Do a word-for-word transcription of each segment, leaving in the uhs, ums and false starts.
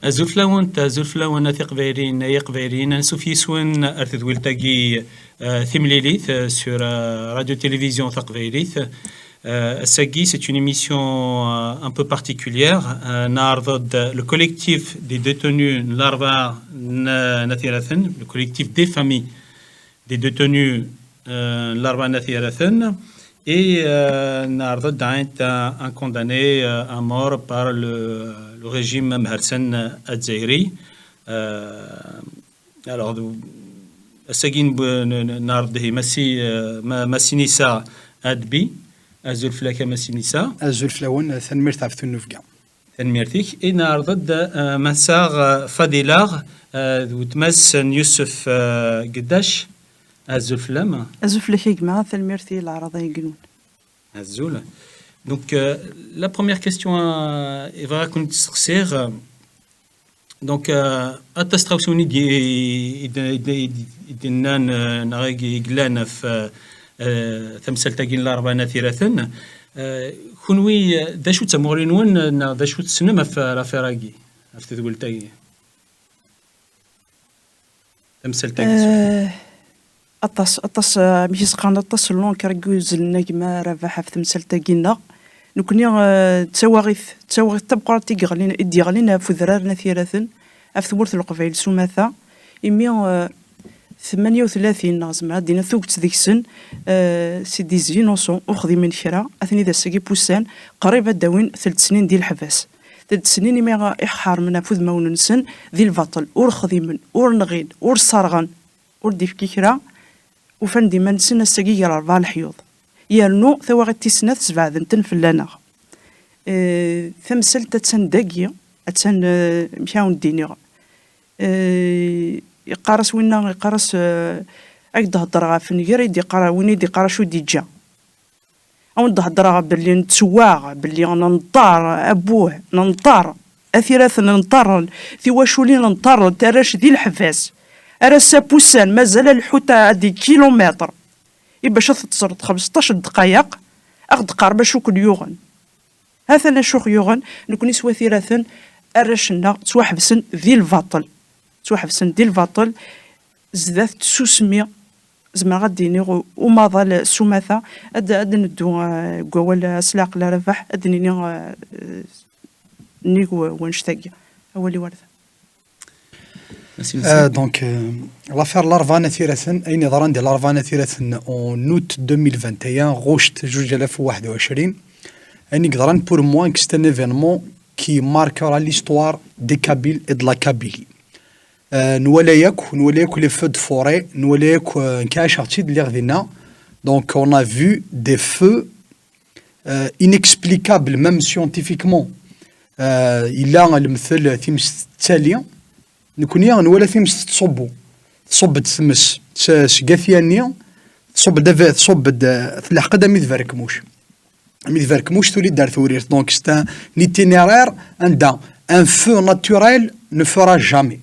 Azul fell-awent, azul fell-awen a tiqbayliyin, ay iqbayliyen, ansuf yis-wen ar tedwilt-agi, euh, timlilit, euh, sur, euh, Radio Télévision Taqbaylit. Euh, ass-agi, c'est une émission, euh, un peu particulière. Euh, neɛreḍ-d le collectif des détenus n Larebɛa n, n At Yiraten, le collectif des familles des détenus, euh, n Larebɛa n At Yiraten, et, euh, neɛreḍ-d un, un condamné, euh, à mort par le, le régime amhersan azzayri. Euh, alors, ass-agi n-, n-, n-, neɛreḍ-d ihi Massi, euh, Ma-, Massinissa Adbi. Azul fell-ak a Massinissa. Azul fell-awen, tanemmirt ɣef tunnubga. Tanemmirt-ik. I neɛreḍ-d, euh, Massa, euh, Fadila, euh, d weltma-s n Yusef, euh, Geddac. Azul fell-am. Azul fell-ak a gma, tanemmirt i leɛraḍ-agi-nwen. Azul. Donc, euh, la première question, euh, i bɣiɣ ad ken-d-sseqsiɣ, euh, donc, euh, aṭas n tɣawsiwin i d-, i d-, i d-, i d-, i d-nnan, euh, neɣ i yellan ɣef, euh, euh, tamsalt-agi n Larebɛa n At Yiraten. Euh, kunwi, euh, d acu d tamuɣli-nwen, euh, neɣ d acu tessnem ɣef, euh, l'affaire-agi, ɣef tedwilt-agi? Tamsalt-agi, surtout. Eh, aṭas, aṭas, eh, amek i s-qqaren, aṭas n l'encre i yuzzlen a gma Rabaḥ ɣef temsalt-agi-nneɣ. Nekkni, eh, d tawaɣit, d tawaɣit tameqqrant i yeɣlin, i d-yeɣlin ɣef udrar n At Yiraten, ɣef tmurt n Leqbayel s umata, imi, eh, tmanya u tlatin, neɣ zemreɣ ad d-iniɣ tuget deg-sen, eh, c'est des innocents, ur xdimen kra, atni d ass-agi n wussan, qrib ad d-awin telt snin di leḥbas. Telt snin imi i ḥermen ɣef udmawen-nsen di lbaṭel, ur xdimen, ur nɣin, ur sserɣen, ur d-ifki kra, ufan-d iman-nsen ass-agi gar rebɛa leḥyuḍ. Yernu tawaɣit tis snat sbeɛden-ten fell-aneɣ. Eh, tamsalt attan dagi, attan, eh, amek ara wen-d-iniɣ. Eh, yeqqar-as winna, yeqqar-as, eh, ad k-d-heddreɣ ɣef nnger, i d-yeqqar, win i d-yeqqar acu d-yeǧǧa. Ad wen-d-heddreɣ belli nettwaɣ, belli nenṭer, abuh, nenṭer. At Yiraten nṭerren, tiwaculin nṭerrent, arrac di leḥbas. Ar ass-a n wussan, mazal lḥut à des kilomètres. I bac ad teṭṭseḍ xmesṭac n ddqayeq, ad ɣ-d-qqarem acu ken-yuɣen. Hatan acu ɣ-yuɣen, nekkni s Wat Yiraten, arrac-nneɣ ttwaḥebsen di lbaṭel. Ttwaḥebsen di lbaṭel, zdat tsusmi, zemreɣ ad d-iniɣ u-, umaḍal s umata, ad, ad neddu, eh, deg wawal, eh, s leɛqel a Rabaḥ, ad d-nini, eh, eh, nnig w-, wannect-agi. Awal-iw ar da. Merci, merci. Euh, donc, euh, l'affaire Larebɛa n At Yiraten, ayen yeḍran di Larebɛa n At Yiraten en août deux mille vingt et un, ɣuct zuǧ alaf u waḥed u ɛecrin, ayen i yeḍran pour moi, c'est un événement qui marquera l'histoire des Kabyles et de la Kabylie. Euh, nwala yakk, nwala yakk les feux de forêt, nwala yakk, euh, nekk ɛaceɣ-tt-id, lliɣ dinna. Donc, on a vu des feux, euh, inexplicables, même scientifiquement. Euh, yella lemtel times tettali. Nekkni nwala times tettṣubbu. Tṣubb-d tmes s-, seg At Yanni, tṣubb-d ave-, tṣubb-d, euh, telḥeq-d armi d Berkmuc. Mi d Berkmuc tuli-d ar Tewrirt. Donc, c'est un itinéraire anda un feu naturel ne fera jamais.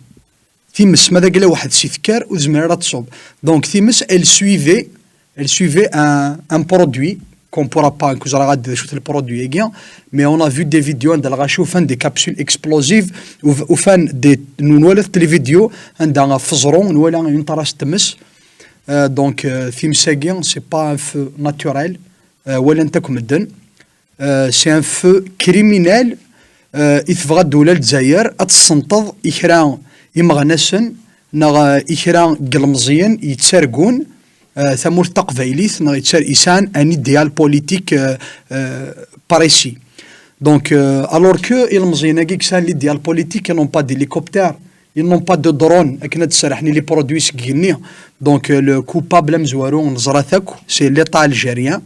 Times, ma d agla waḥed si tekker, ur tezmir ara ad tṣubb. Donc, times, elle suivait, elle suivait un, un produit qu'on pourra pas, nekk ur ẓriɣ ara d acu-t le produit-agi, mais on a vu des vidéos anda lɣaci ufan des capsules explosives, uf-, ufan des, nwala les vidéos anda ɣef uẓru, nwala une trace n tmes. Euh, donc, euh, times-agi, c'est pas un feu naturel. Euh, walan-t akk medden. Euh, c'est un feu criminel, euh, i tebɣa ddula n Lezzayer ad tessenṭeḍ i kra imeɣnasen neɣ, euh, i kra n yilmeẓyen yettargun, euh, tamurt taqbaylit neɣ yettar-, yesɛan un idéal politique, euh, euh, précis. Donc, euh, alors que ilmeẓyen-agi yesɛan l'idéal politique, ils n'ont pas d'hélicoptère, ils n'ont pas de drone, akken ad d-serrḥen les produits seg igenni. Donc, euh, le coupable amezwaru, neẓra-t akk, c'est l'État algérien.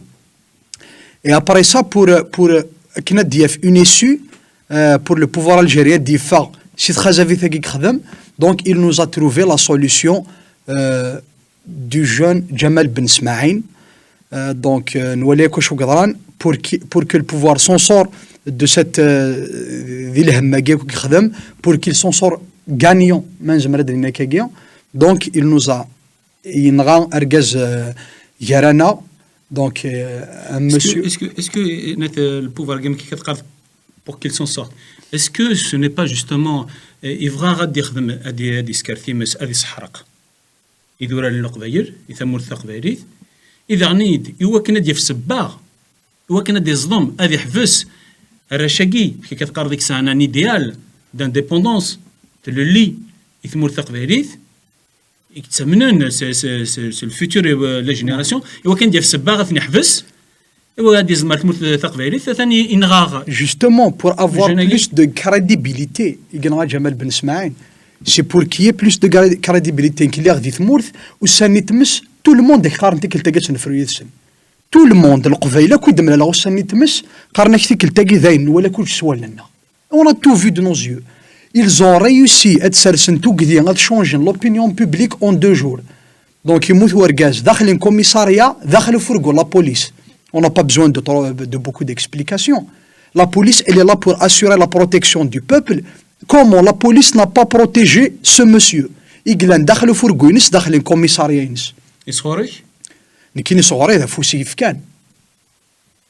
Et après ça, pour, pour, akken ad d-yaf une issue, euh, pour le pouvoir algérien ad d-yeffeɣ si txazabit-agi yexdem, donc il nous a trouvé la solution, euh, du jeune Djamal Ben Smaïn. Euh, donc, euh, nwala yakk acu yeḍran, pour qui, pour que le pouvoir s'en sort de cette, euh, di lhemm-agi akk yexdem, pour qu'il s'en sort gagnant, ma nezmer ad d-nini akkagi. Donc, il nous a yenɣa argaz, euh, gar-aneɣ. Donc, euh, un monsieur. Est-ce que, est-ce que, est-ce que, euh, net, euh, le pouvoir game qui quatre, pour qu'il s'en sorte, est-ce que ce n'est pas justement, Eh, yebɣa ad yexdem, ad y-, ad yesker times, ad isseḥreq iduraren n Leqbayel, i tamurt taqbaylit, i daɣen i d-, i wakken ad yaf sebbaɣ, i wakken ad iẓḍem, ad iḥbes arrac-agi, akka teqqareḍ i yesɛan un idéal d'indépendance, tlelli i tmurt taqbaylit, i yettamnen s, s, s, s le futur, euh, la génération, i wakken ad yaf sebbaɣ ad ten-iḥbes, i wakken ad yezmer tmurt taqbaylit, atan i-, inɣa. Justement, pour avoir plus de crédibilité, i yenɣa Ǧamal Ben Smaɛin, c'est pour qu'il y ait plus de gra-, crédibilité. Nekk lliɣ di tmurt, ussan-nni n tmes, tout le monde ad k-qqaren tikkelt-agi ad tt-nefru yid-sen. Tout le monde, Leqbayel akk i d-mlaleɣ ussan-nni n tmes, qqaren-ak tikkelt-agi d ayen nwala kullec s wallen-nneɣ. On a tout vu de nos yeux. Ils ont réussi ad sersen tugdi, ad changen l'opinion publique en deux jours. Donc, yemmut urgaz, daxel n commissariat, daxel ufurgu, la police. On n'a pas besoin de, trop- de beaucoup d'explications. La police, elle est là pour assurer la protection du peuple. Comment la police n'a pas protégé ce monsieur? I yellan daxel ufurgu-ines, daxel n commissariat-ines. Isɣur-ik? Nekkini sɣur-i d afus i yefkan.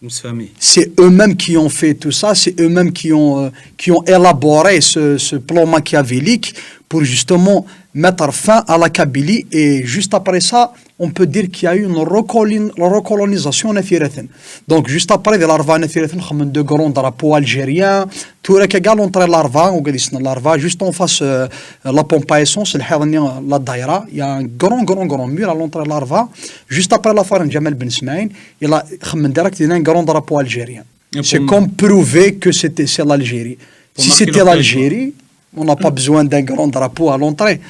Msefhami. C'est eux-mêmes qui ont fait tout ça, c'est eux-mêmes qui ont, euh, qui ont élaboré ce, ce plan machiavélique pour justement mettre fin à la Kabylie. Et juste après ça, on peut dire qu'il y a eu une recolin- recolonisation en Atiraten. Donc, juste après, de l'Arva en Atiraten, de grands drapeaux algériens, tout le monde à l'entrée de l'Arva, ou l'Arva, juste en face, euh, la pompe à essence, le Hernia, la Daïra, il y a un grand, grand, grand mur à l'entrée de l'Arva. Juste après la foire de Jamal Ben Smaïn, il a, direct, il y a un grand drapeau algérien. C'est comme prouver que c'était, c'est l'Algérie. Si c'était l'Algérie, on n'a pas besoin d'un grand drapeau à l'entrée.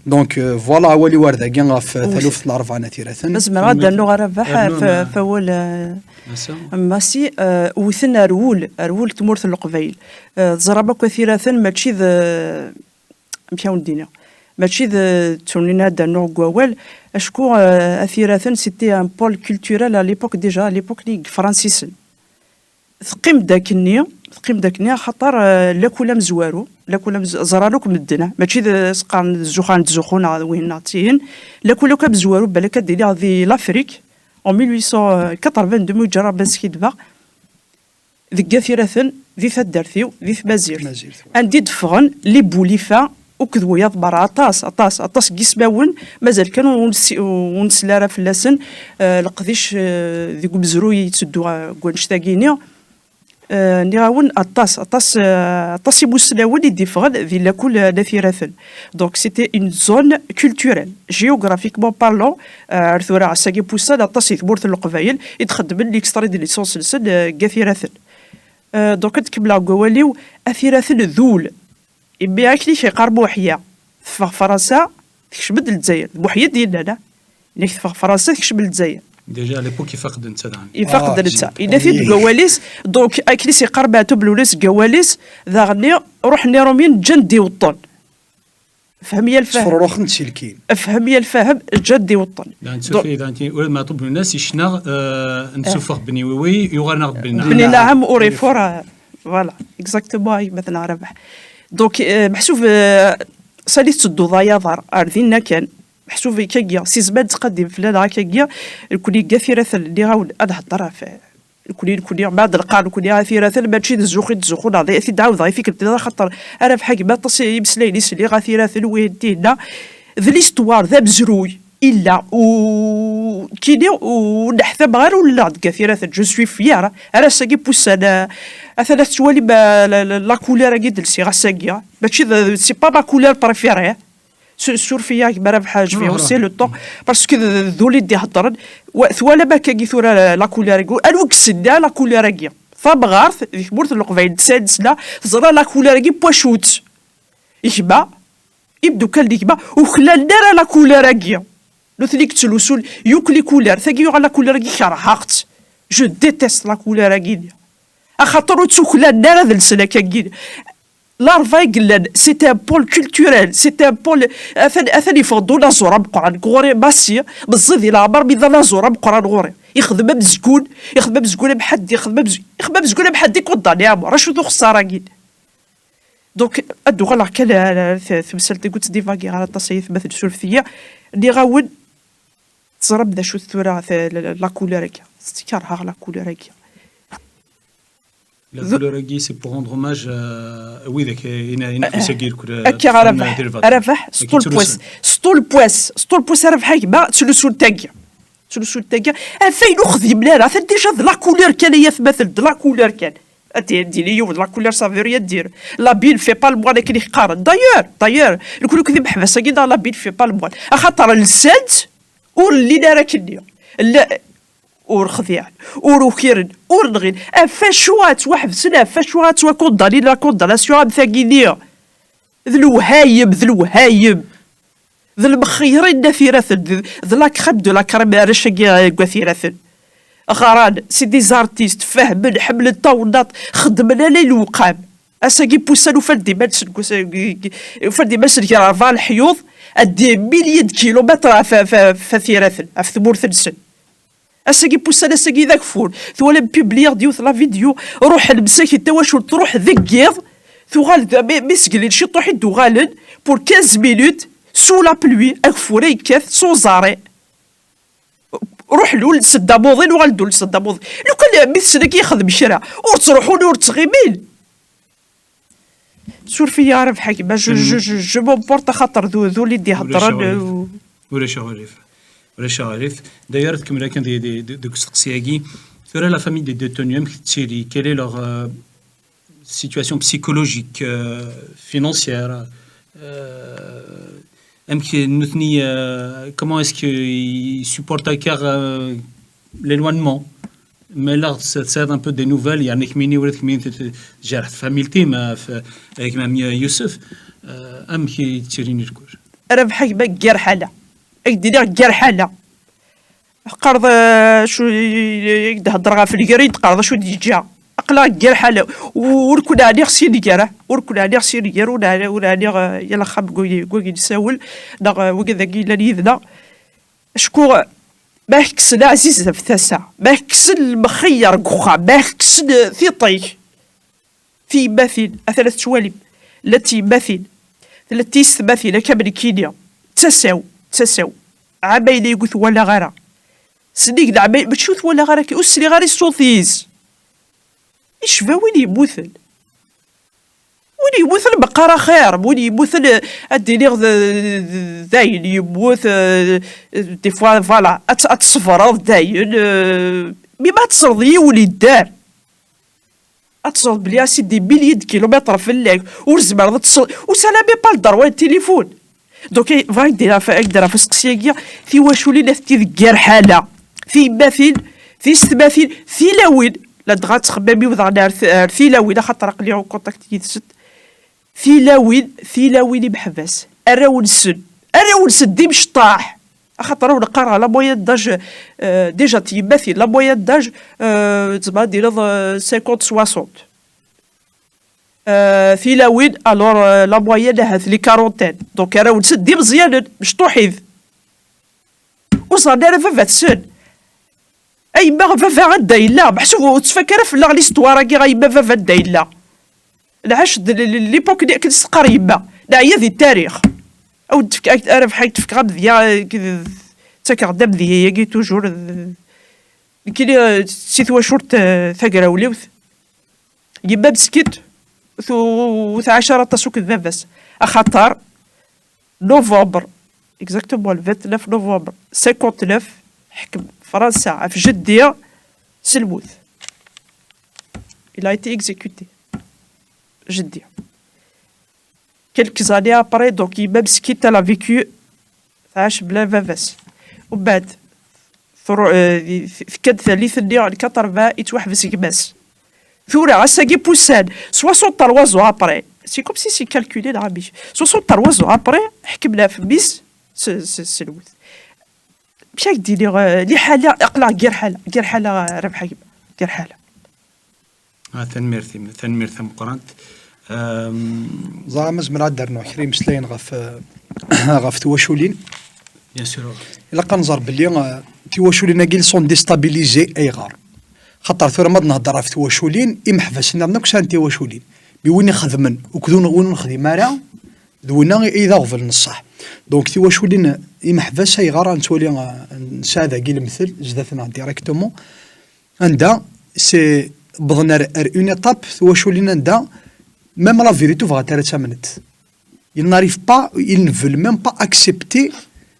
Donc, euh, voilà, awal-iw ar dagi ɣef taluft n Larebɛa n At Yiraten. Zemreɣ ad d-rnuɣ a Rabaḥ ɣef wawal n Massi, euh, wten ar wul, ar wul tmurt n Leqbayel. Euh, teẓram akk At Yiraten mačči d, amek ara wen-d-iniɣ, mačči d, ttun-, ad d-rnuɣ deg wawal, acku, euh, At Yiraten, c'était un pôle culturel à l'époque déjà, à l'époque n Yifransisen. Teqqim-d akkenni, teqqim-d akkenni, axaṭer, euh, lakul amezwaru, lakul amez-, ẓran akk medden, ah, mačči d, s-qqaren d zzux-, ttzuxxun neɣ d wihin neɣ d tihin, lakul akk amezwaru, balak ad d-iliɣ di Lafrik, en mille huit cent quatre-vingt-deux, mi ǧǧan Rebbi ad skiddbeɣ, deg At Yiraten, di taddart-iw, di Tmazirt. Tmazirt, ouais. Anda i d-ffɣen les Boulifa, akked wiyaḍ merra, aṭas, aṭas, aṭas n yismawen, mazal kan ur, ur nessi-, ur nesli ara fell-asen, eh, leqdic, eh, deg umezruy yetteddu, eh, deg wannect-agi-ni. Eh, nniɣ-awen, aṭas, aṭas, eh, aṭas imusnawen i d-iffɣen di lakul, eh, n At Yiraten. Donc, c'était une zone culturelle, géographiquement parlant, eh, ar tura, ass-agi n wussan, aṭas i tmurt n Leqbayel i d-xeddmen l'extrait de licence-nsen, eh, deg At Yiraten. Eh, donc, ad kemmleɣ deg wawal-iw, At Yiraten d ul. Imi akken i k-yeqqar Muḥya, teffeɣ Fransa, tekcem-d Lezzayer. D Muḥya i d-yennan, ah? Nekk teffeɣ Fransa, tekcem Lezzayer. Déjà, à l'époque, ifaq-d netta daɣen. Ifaq-d netta. Yenna-t-id deg wawal-is, donc, akken i s-yeqqar Meɛtub Lewnis deg wawal-is, daɣen ruḥen Irumyen, ǧǧan-d iweṭṭen. Fhem ya lfahem. Ttefruruxen-d si lkin. Fhem ya lfahem, ǧǧan-d iweṭṭen. Daɣen, donc, tsufi, daɣen, ula d Meɛtub Lewnis, yecna, euh, nsuffeɣ Bni Wiwi, yuɣal-aneɣ-d Bni Naɛem. Bni Naɛem, Urifuṛ, euh, voilà, exactement, ay gma-tneɣ Rabaḥ. Donc, euh, meḥsub, euh, sani tettedduḍ ay aḍar, ar dinna kan, meḥsub ikkagi, si zman ttqaddim fell-aneɣ akkagi, nekkni deg At Yiraten, nniɣ-awen ad heddeṛ ɣef, nekkni, nekkni, mbeɛd lqern, nekkni At Yiraten, mačči d zzux i d-ttzuxxun, ad t-id-ɛawdeɣ i tikkelt-nniḍen, axaṭer ara fḥagen aṭas n yimeslayen i sliɣ, At Yiraten, wihin, tihinna, d l'histoire, d amezruy, illa, u, kini, ur neḥtam ara ur lliɣ deg At Yiraten, je suis fier, ar ass-agi n wussan, eh, atan ad tettwalim, eh, la, la, la couleur-agi d-lsiɣ ass-agi, mačči d, c'est pas ma couleur préférée. Su-, suref-iyi a gma Rabaḥ, je vais hausser le ton, parce que d, d, d ul i d-iheddren. Wa-, twalam akkagi tura la, la couleur-agi. Anwa i yessenna la couleur-agi? Tamɣart, di tmurt n Leqbayel, tesɛa nesla, teẓra la couleur-agi n wacu-tt. Gma, imeddukal n gma, ur klalen ara la couleur-agi. Nutni i yettlusun yakk les couleurs. Tagi yuɣal la couleur-agi, kerheɣ-tt. Je déteste la couleur-agi. Axaṭer ur ttuklalen ara ad lsen akkagi. Larebɛa i yellan, c'est un pôle culturel, c'est un pôle, atan, atan yeffeɣ-d unaẓur ameqqran ɣur-i, Massi, meẓẓi di leɛmer, mi d anaẓur ameqqran ɣur-i. Ixdem amezgun, ixdem amezgun amḥaddi, ixdem amez-, ixdem amezgun amḥaddi, condamné à mort. Acu d uxeṣṣar-agi? Donc, ad d-uɣaleɣ kan ar, ar t-, temsalt-agi ur ttdivagiɣ ara aṭas, ay atmaten, surfet-iyi. Nniɣ-awen, teẓram d acu-t tura t-, la, la, la couleur-agi. Kerheɣ la couleur-agi. La couleur-agi, c'est pour rendre hommage à widak, ina, ina, eh, kusa gil kula, akka, a Rabaḥ, a Rabaḥ, sṭul pwas, sṭul pwas, sṭul pwas, a Rabaḥ, a gma, ttlusun tagi. Ttlusun tagi. Afay ur xdimen ara, atan déjà d la couleur kan, ay atmaten, d la couleur kan. Ad d-yini yiwen d la couleur, ça veut rien dire. L'habit ne fait pas le moine, akken i qqaren. D'ailleurs, d'ailleurs, nekni akk d imeḥbas-agi, neɣ l'habit ne fait pas le moine. Axaṭer lsan-tt, ur llin ara akkenni. Ur xdiɛen, ur ukiren, ur nɣin. Ɣef acu ad ttwaḥebsen, ɣef acu ad ttwakundanin, la condamnation am tagi-nni? D lewhayem, d lewhayem. D lemxeyrin n At Iraten, d, d la crème de la crème arrac-agi, eh, n At Iraten. Ɣran, c'est des artistes, fehmen, ḥemmlen tawennaṭ, xeddmen ala i lewqam. Ass-agi n wussan ufan-d iman-nsen deg us-, deg, deg, ufan-d iman-nsen gar rebɛa leḥyuḍ, à des milliers de kilomètres ɣef, ɣef, ɣef At Iraten, ɣef tmurt-nsen. Ass-agi n wussan, ass-agi d ageffur. Twalam publiyeɣ-d yiwet la vidéo, ruḥen msakit tawacult, truḥ deg yiḍ, tuɣal d, mi, mi seglin ciṭuḥ i d-uɣalen, pour quinze minutes, sous la pluie, ageffur ay yekkat, s uẓar. Ruḥen ur lsen-d amuḍin, uɣalen-d ur lsen-d amuḍin. Lukan mi tessen akka yexdem kra, ur ttruḥun, ur ttɣimin. Suref-iyi a Rabaḥ, a gma, je, je, je, je m'emporte axaṭer d, d ul i d-iheddren. Ulac aɣilif. Ulac aɣilif. Ulac aɣilif. D'ailleurs, tkemmel akken di, di, di, deg usteqsi-agi. Tura, la famille des détenus, amek tettili? Quelle est leur, euh, situation psychologique, euh, financière, euh, amek nutni, euh, comment est-ce qu'ils supportent akka, euh, l'éloignement? Ma la tesɛiḍ un peu des nouvelles, yeɛni kemmini ula d kemmini tjerḥeḍ famille-im, euh, f-, avec Mam Youssef, euh, amek i ttilin irkul? A Rabaḥ, a gma, gar ḥala. Ad k-d-iniɣ gar ḥala. Teqqareḍ, euh, acu i d-heddreɣ ɣef lger i d-teqqareḍ acu d-yeǧǧa. Aql-aɣ gar ḥala. Ur ken-ɛniɣ si lger, ur ken-ɛniɣ si lger, ur ɛni-, ur ɛniɣ, euh, yal axxam n wagi, n wagi nessawel, neɣ, euh, wagi dagi yellan yid-neɣ. Acku ma kksen aɛziz ɣef tasa, ma kksen lemxeyyer deg uxxam, ma kksen tiṭ-ik. Tiyemmatin, atan la tettwalim, llant tyemmatin, llant tiyessetmatin, akka am nekkini, d tasa-w, d tasa-w. Ɛamayen ay ur t-walaɣ ara. Sennig n ɛamayen, mačči ur t-walaɣ ara, ur sliɣ ara i ṣṣut-is. Icba win yemmuten. Win yemmuten meqqar axir, win yemmuten, eh, ad d-iniɣ d, d, d ayen yemmut, eh, des fois, voilà, ad t-, ad tṣebreḍ dayen, eh, mi ma ad tesreḍ yiwen yedder, ad teẓreḍ belli à des milliers de kilomètres fell-ak, ur tezmireḍ ad teṣ-, ur tesɛiḍ même pas le droit n tilifun. Donc, eh, bɣiɣ ad k-d-iniɣ ɣef, ad k-d-iniɣ ɣef usteqsi-agi, tiwaculin atenti deg yir ḥala. Tiyemmatin, tiyessetmatin, tilawin, ladɣa ttxemmim yiwet ar, ar tilawin, axaṭer aql-i en contact yid-sent. Tilawin, tilawin imeḥbas, arraw-nsen, arraw-nsen d imecṭaḥ. Axaṭer ur neqqar la moyenne d'âge, euh, déjà tyemmatin, la moyenne d'âge, euh, tzemreḍ ad d-tiniḍ, euh, cinquante, soixante. Euh, tilawin, alors, euh, la moyenne ahat les quarantaines. Donc arraw-nsen d imeẓyanen, mecṭuḥit. Ur ẓerren ara baba-tsen. A yemma, baba anda yella? Meḥsub ur tettfak ara fell-aɣ l'histoire-agi, a yemma, baba anda yella? Lɛac d l-, l-, l'époque-nni akken s-teqqar yemma. Neɛya di tarix. Aw d-tefk-, a Rabaḥ, ad k-d-fkeɣ amedya, eh, d-, ttakeɣ-d amedya-agi toujours, d-, nekkini, eh, si twacult, eh, tagrawliwt. Yemma meskint, tu-, ur tɛac ara aṭas akked baba-s. Axaṭer, novembre, exactement le vingt-neuf novembre cinquante-neuf, ḥkem Fransa ɣef jeddi s lmut. Il a été exécuté. Jeddi. Quelques années après, donc, yemma meskint, elle a vécu, tɛac bla baba-s. Umbeɛd, tru-, eh, di-, tekka-d tallit-nni n quatre-vingts, yettwaḥbes gma-s. Tura, ass-agi n wussan, soixante-trois ans après, c'est comme si c'est calculé, neɣ amek? Soixante-trois ans après, ḥekmen ɣef mmi-s s, s, s lmut. Amek ad k-d-iniɣ, eh, liḥala, aql-aɣ gar ḥala, gar ḥala, eh, Rabaḥ, gar ḥala. Ah, tanemmirt-im, tanemmirt tameqqrant. Ehm, Ẓer, ma zemreɣ ad d-rnuɣ kra imeslayen ɣef, eh, ɣef twaculin. Bien sûr. Ilaq ad nẓer belli, eh, tiwaculin-agi sont déstabilisées. Ayɣer? Xaṭer tura ma d-nehder ɣef twaculin, imeḥbas-nniḍen akk sɛan tiwaculin. Mi win ixedmen, akked win, win ur nexdim ara, d winna i, i d aɣbel n ṣṣeḥ. Donc, tiwaculin, imeḥbas, ayɣer ad nettwali, eh, nesɛa dagi lemtel, zdat-neɣ directement, anda, c'est Wwḍen ar, ar une étape, twaculin anda, même la vérité ur bɣant ara ad tt-amnent. Ils n'arrivent pas, ils ne veulent même pas accepter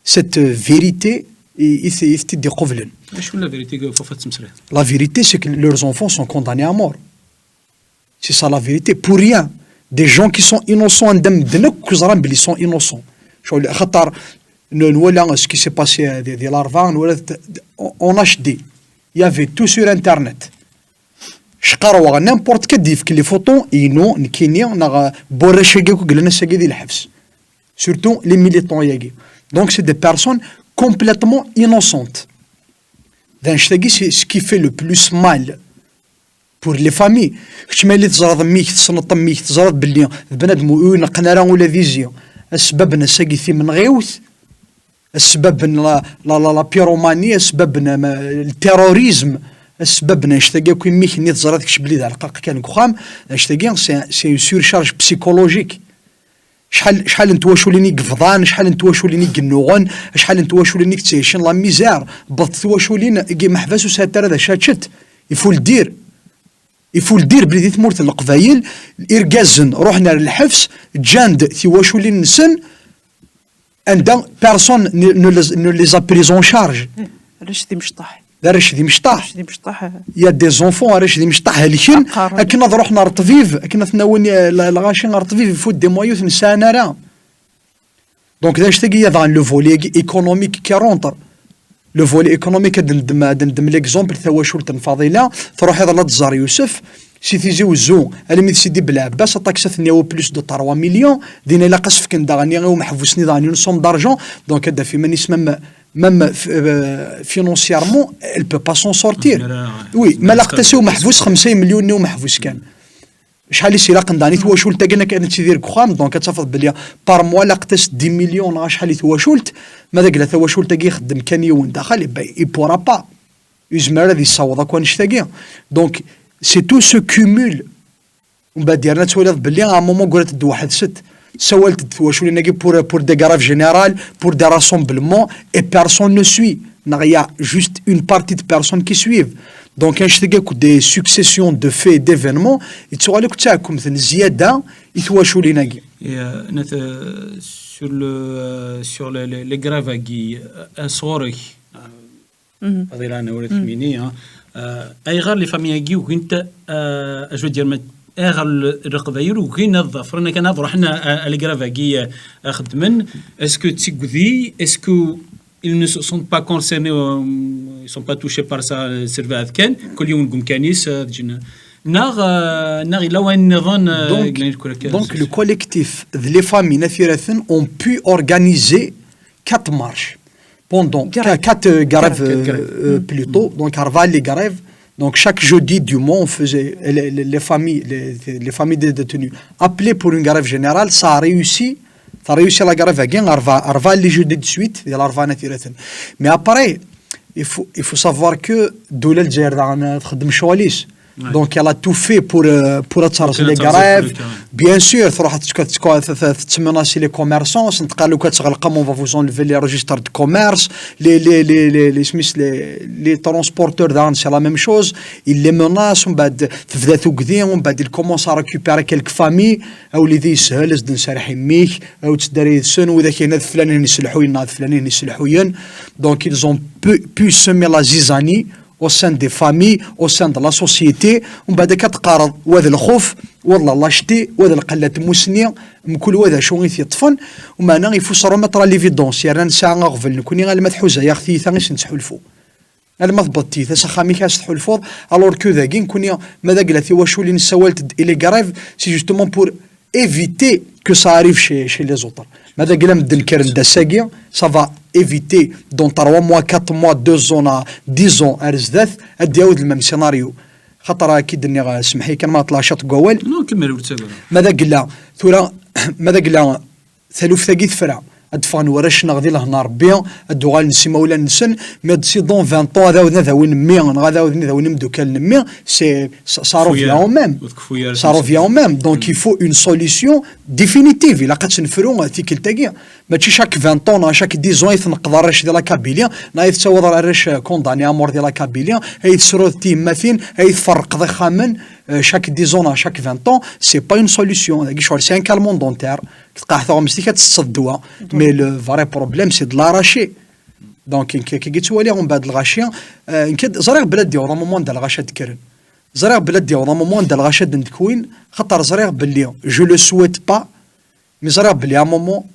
cette vérité i, i, i t-id-iqublen. Acu la vérité ɣef wayɣef tettmeslayeḍ? La vérité, c'est que leurs enfants sont condamnés à mort. C'est ça la vérité. Pour rien. Des gens qui sont innocents, anda medden akk ẓran belli sont innocents. Ccɣel, xaṭer, n-, nwala ce qui s'est passé, euh, di, di Larebɛa, nwala t-, en, en H D. Il y avait tout sur Internet. Cqarwaɣ, n'importe qui ad d-yefk les photos inu, nekkini, neɣ, euh, n warrac-agi akk yellan ass-agi di lḥebs. Surtout les militants-agi. Donc, c'est des personnes complètement innocentes. D annect-agi, c'est ce qui fait le plus mal pour les familles. Kečč ma yella teẓraḍ mmi-k, tessneḍ mmi-k, teẓriḍ belli d bnadem ur ineqqen ara ula d izi, asbab n ass-agi timenɣiwt, asbab n la, la, la, la pyromanie, asbab n, ma, le terrorisme, asbab n annect-agi akk, mmi-k-nni teẓriḍ kečč belli d arqaq kan deg uxxam, annect-agi, c'est, c'est une surcharge psychologique. Acḥal, acḥal n twaculin i yebḍan, acḥal n twaculin i yennuɣen, acḥal n twaculin i yettɛicen la misère, wwḍent twaculin deg imeḥbas ur sɛint ara d acu ara ččent. Il faut le dire. Il faut le dire belli di tmurt n Leqbayel, irgazen ruḥen ar lḥebs, ǧǧan-d tiwaculin-nsen, anda personne ne, ne les, ne les a pris en charge. Arrac d imecṭaḥ. D arrac d imecṭaḥ. Arrac d imecṭaḥ. Il y a des enfants, arrac d imecṭaḥ, helken, Qqaren. Akken ad ruḥen ar ṭṭbib, akken ad ten-awin, eh, la-, lɣaci ar ṭṭbib, il faut des moyens ur ten-sɛin ara. Donc, d annect-agi, il y a daɣen le volet économique qui rentre. Le volet économique, ad neddem, ad neddem l'exemple, tawacult n Faḍila, truḥ iḍelli ad tẓer Yusef, si Tizi Wezzu, almi d Sidi Belɛebbas, aṭaksi ad ten-yawi plus de trois millions, dinna ilaq ad s-fken daɣen i umeḥbus-nni daɣen une somme d'argent, donc ad d-taf iman-is même, même, euh, financièrement, elle peut pas s'en sortir. Ara, Oui, ma ma laqent-as i umeḥbus xemsa imelyunen i umeḥbus kan. Acḥal i s-ilaqen daɣen i twacult-agi akken ad nettidir deg uxxam, donc ad tafeḍ belli par mois laqent-as dix millions neɣ acḥal i twacult, ma d agla tawacult-agi ixeddem kan yiwen daxel, eh ben, il pourra pas. Ur yezmir ara ad yessaweḍ akk annect-agi. Donc, c'est tout ce cumul. Umbeɛd yerna twaliḍ belli à un moment ggrat-d weḥd-s. Ssawalent-d twaculin-agi pour, pour des grèves générales, pour des rassemblements, et personne ne suit. Neɣ il y a juste une partie de personnes qui suivent. Donc, annect-agi akk des successions de faits et d'événements, yettuɣal akk d taɛkemt n zzyada i twaculin-agi. Et, euh, net-, euh, sur le, euh, sur les, les, les grèves-agi, euh, sɣur-k, euh, Faḍila, ur d-temmini, hein. Euh, ayɣer les familles-agi ugint, euh, je veux dire, ma, ayɣer le, Leqbayel ugin ad ḍefren akken ad ruḥen à, à, à les grèves-agi, euh, ad xedmen? Est-ce que d tigdi? Est-ce que ils ne sont pas concernés, euh, ils sont pas touchés par ça, euh, s lbeɛd kan, kul yiwen deg umkan-is, euh, ad ǧǧen? Neɣ, euh, neɣ yella wayen nniḍen, euh, Donc, i yellan deg wakal? Donc, le collectif de les familles n At Yiraten ont pu organiser quatre marches pendant Grèves. qua-, quatre, euh, grèves, Grèves, euh, grèves. euh, plutôt. Donc, Arval les grèves. Donc, chaque jeudi du mois, on faisait, les, les, les familles, les, les familles des détenus appelées pour une grève générale. Ça a réussi. Ça a réussi la grève à Arval, Arval les jeudis de suite, il y a l'Arval At Yiraten. Mais après, il faut, il faut savoir que Doula Dzair, euh, تخدم شغليس. Ouais. Donc, elle a tout fait pour, euh, pour attirer Pour les attirer grèves. les grèves. Bien sûr, تروح تك-، تك-، تتمنى les commerçants, c'est تقول لك تغلق, on va vous enlever les registres de commerce, les, les, les, les, les, les, les transporteurs, c'est la même chose, ils les menacent, ومن بعد تبدا تقدي, ومن بعد ils commencent à récupérer quelques familles, أوليدي يسهل, أزد نسرح يميك, أو تدري سن, وإذا كاين هاد فلان يسلحوا لنا, هاد فلان يسلحوا لنا. Donc, ils ont pu, pu semer la zizanie au sein des familles, au sein de la société, ومن بعد كتقارض وهذا الخوف, ولا لاشتي, وهذا القلة مسني, مكل وهذا شو غيث يطفن, ومعنا يفوس remettre à l'évidence, يعني نسعى غفل نكوني غير ما تحوز يا أختي ثاني سنتحلفو. أنا ما ثبتي ثا سخامي كاس تحلفوض, alors que ذاكي نكوني ما ذاك لا ثي واشو اللي نسوالت إلي grève, c'est justement pour éviter que ça arrive chez, chez les autres. ماذا قلنا من الدنكر ندساقي, ça va éviter dans trois mois, quatre mois, deux ans, dix ans, à الزدات, أدي يعود le même scénario. خاطر كي الدنيا سمحي كان ما طلع شط قوال. Non, كمل ورتسابة. ماذا قلنا ثورة, ماذا قلنا ثلوف ثقي ثفرة. أدفعن ورشنا غدي لهنا ربي, أدوغال نسيما ولا نسن, mais d'ici dans vingt ans, هذا ودنا ذا وين مي, هذا ودنا ذا وين مدوكال نمي, c'est, ça, ça revient au même. Ça revient au même. Donc, il faut une solution définitive. Il a qu'à se faire, euh, ticket. Mačči chaque vingt ans, neɣ chaque dix ans ay tneqqeḍ arrac di la Kabylie, neɣ ay tettawiḍ arrac, euh, condamnés à mort di la Kabylie, ay tesruḍ tiyemmatin, ay tferrqeḍ ixxamen, euh, chaque dix ans, neɣ chaque vingt ans, c'est pas une solution. Dagi ccɣel, c'est un calmant dentaire. Tqaɛ teɣmest-ik ad tesseḍ ddwa. Mais le vrai problème, c'est de l'arracher. Donc, nekk akka i ttwaliɣ, umbeɛd lɣaci, euh, nekk ẓriɣ belli ad d-yaweḍ un moment anda lɣaci ad d-kkren. Ẓriɣ belli ad d-yaweḍ un moment anda lɣaci ad d-kkwin, xaṭer ẓriɣ belli, je le souhaite pas, mais ẓriɣ belli à un moment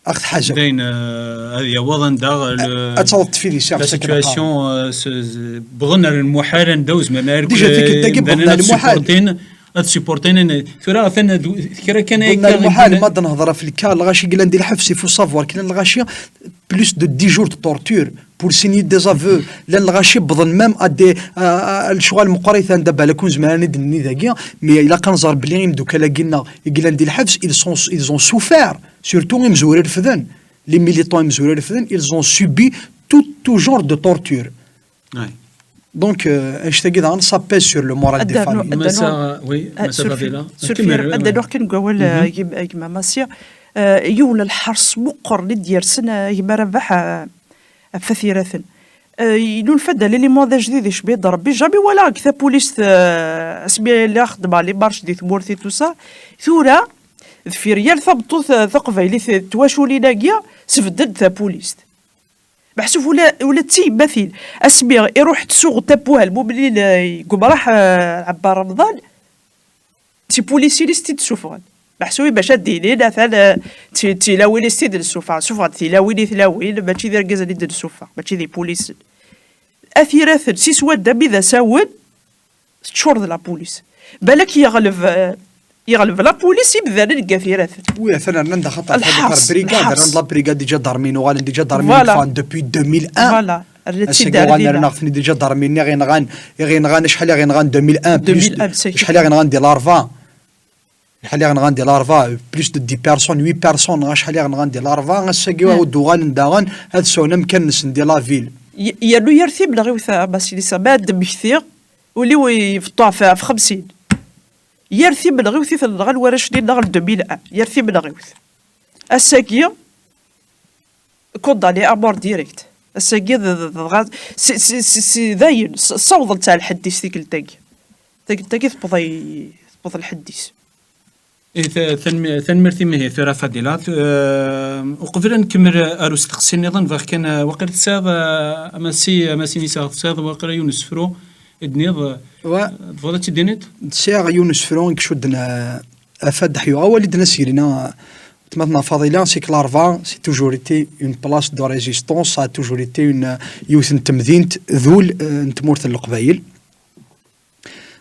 ad ɣ-tḥazeɣ. Dayen, euh, ad yaweḍ anda, euh, le, ad taweḍ tfidi, la situation, euh, se, se, wwḍen ar lmuḥal, anda ur zmiren ara. Déjà, tikkelt-agi wwḍen ar lmuḥal. Ad supportin, ad supportin, tura atan d-, kra kan ay wwḍen ar lmuḥal, ma d-nehḍer ɣef lka, lɣaci i yellan di lḥebs, il faut savoir que llan lɣaci plus de dix jours de torture pour signer des aveux. Llan lɣaci wwḍen même à des, à, à, à lecɣal meqqrit anda balak ur nezmir ara ad d-nini dagi, mais ilaq ad nẓer belli imeddukal-agi-nneɣ i yellan di lḥebs, ils sont, ils ont souffert, surtout imezwura irefden, les militants imezwura irefden, ils ont subi tout, tout genre de torture. Donc, euh, annect-agi daɣen, ça pèse sur le moral des familles. Massa, oui, Massa Fadila. Surfir, ad d-aruɣ kan deg wawal, euh, gma Massi. Euh, yiwen n lḥers meqqren i d-yersen, euh, gma Rabaḥ, euh, ɣef At Yiraten. Euh, yennulfa-d l'élément d ajdid icbi-d Rebbi. Jamais walaɣ deg tapulist, euh, asmi lliɣ xeddmeɣ les marches di tmurt et tout ça. Tura, deffir yal tameṭṭut, euh, taqbaylit, euh, twaculin-agi, sbedden-d tapulist. Meḥsub ula, ula d tiyemmatin, asmi iruḥ tsuɣ tapuha lmumnin, eh, deg umraḥ, eh, Ɛebban Remḍan, d tipulisin i s-tt-id-ssuffɣen. Meḥsub bac ad d-inin, atan, eh, d ti-, d tilawin i s-tt-id-nessuffeɣ. Ssuffɣen-d tilawin i tlawin, mačči d irgazen i d-nessuffeɣ, mačči d ipulisen. At Yiraten, si swadda mi d asawen, teččur d la police. Balak yeɣleb, eh, yeɣleb la police imdanen deg At Yiraten. Oui, atan rnan-d axaṭer brigade, lḥers. Rnan-d la brigade des gendarmes, uɣalen des gendarmes, voilà, ffɣen depuis deux mille un. Voilà, rnan-tt-id ar dinna. Rnan-aɣ-ten-id des gendarmes, i ɣ-yenɣan, i ɣ-yenɣan, acḥal i ɣ-yenɣan, deux mille un, plus, deux mille un, acḥal i ɣ-yenɣan di Larva. Acḥal i ɣ-nɣan di Larva, plus de dix personnes, huit personnes, acḥal i ɣ-nɣan di Larva, ass-agi ur d-uɣalen daɣen ad sɛun amkan-nsen di la ville. Y-, yernu yir timenɣiwt, a Masinisa, ma ad d-mmektiɣ, ul-iw ibeṭṭu ɣef, ɣef xemsin. Yir timenɣiwt i ten-nɣan warrac-nni-nneɣ n deux mille un, yir timenɣiwt. Ass-agi, condamné à mort direct. Ass-agi d, d, d, dɣa, si, si, si, si, dayen, s-, ssawḍen-tt ar lḥedd-is tikkelt-agi. Tikkelt-agi tewweḍ ay-, tewweḍ lḥedd-is. Eh, ta-, tanmi-, tanemmirt-im ihi tura Fadila. Tu-, eh, uqbel ad nkemmel, eh, ar usteqsi nniḍen, bɣiɣ kan, eh, waqil tesɛiḍ, eh, amasi, amasi-nni tesɛiḍ, tesɛiḍ waqila yiwen n usefru i d-tenniḍ, eh, tebɣiḍ ad tt-id-tiniḍ? Sɛiɣ yiwen n usefru i icudden, eh, Afad ḥyu awal i d-tenna Sirina, tmatna Fadila, c'est que Larva, c'est toujours été une place de résistance, ça a toujours été une, yiwet n temdint, d ul, euh, n tmurt n Leqbayel.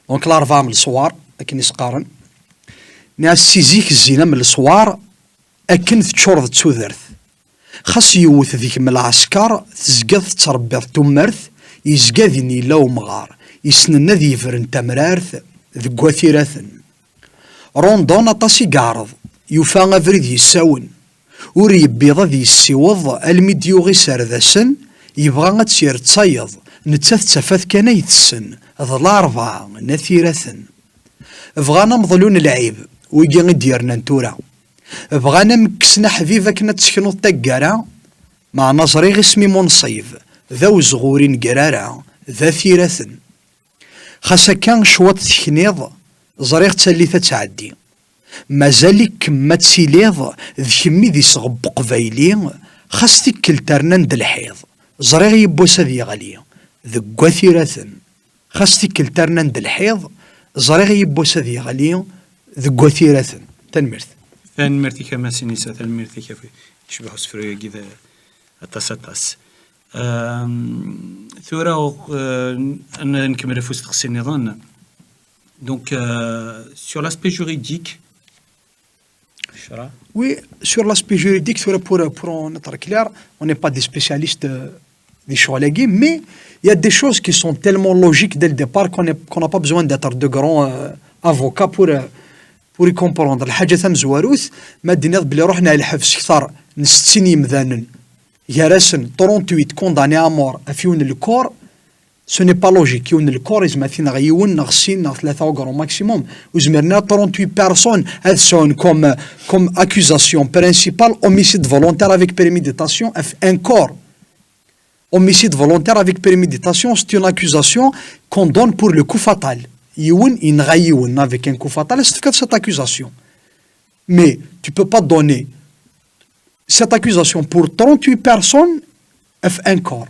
Donc, Larva am leṣwar, akken i s-qqaren. Nniɣ-as si zik zzin am leṣwar, akken teččureḍ d tudert. Xas yewwet deg-m lɛesker, tezgiḍ tettṛebbiḍ tumert, yezga din yella umɣar, yessnen ad yebren tamrart deg Wat Iraten. Rondon aṭas i yeɛreḍ, yufa abrid yessawen. Ur yebbiḍ ad yessiweḍ almi d-yuɣ iserdasen, yebɣa ad tt-yerr d tayeḍ, nettat d tafat kan ay tessen, d Larebɛa n At Iraten. Bɣan ameḍlu n lɛib, wigi i d-yernan tura. Bɣan ad m-kksen aḥbib akken ad teknuḍ taggara, meɛna ẓriɣ isem-im unṣib, d awezɣur i negrara, d At Iraten. Xas akka cwiṭ tekniḍ, ẓriɣ d tallit ad tɛeddi. Mazal-ikem ad tiliḍ d kemm i d iseɣ n uqbayli, xas tikkelt rnan-d lḥiḍ, ẓriɣ yiwwas ad yeɣli deg Wat Iraten. Xas tikkelt rnan-d lḥiḍ, ẓriɣ yiwwas ad yeɣli deg Wat Iraten. Tanemmirt. Tanemmirt-ik a Masinisa, tanemmirt-ik ɣef, yecbeḥ usefru-agi d aṭas, aṭas. Ehm, tura, eh, n-, nkemmel ɣef usteqsi nniḍen. Donc, euh, sur l'aspect juridique, ccṛeɛ. Oui, sur l'aspect juridique, tura, pour, pour en être clair, on n'est pas des spécialistes, euh, di ccɣel-agi, mais il y a des choses qui sont tellement logiques dès le départ qu'on est, qu'on n'a pas besoin d'être de grands, euh, avocats pour, euh, pour y comprendre. Lḥaǧa tamezwarut, ma d-tiniḍ belli ruḥen ar lḥebs kter n settin yemdanen, gar-asen trente-huit condamnés à mort ɣef yiwen n lkur, Ce n'est pas logique. Yiwen n lkor izmer ad t-ineɣ yiwen neɣ sin neɣ tlata au grand maximum. Ur zmiren ara trente-huit personnes ad sɛun comme, comme accusation principale homicide volontaire avec préméditation ɣef un corps. Homicide volontaire avec préméditation, c'est une accusation qu'on donne pour le coup fatal. Yiwen yenɣa yiwen avec un coup fatal, c'est cette accusation. Mais tu peux pas donner cette accusation pour trente-huit personnes ɣef un corps.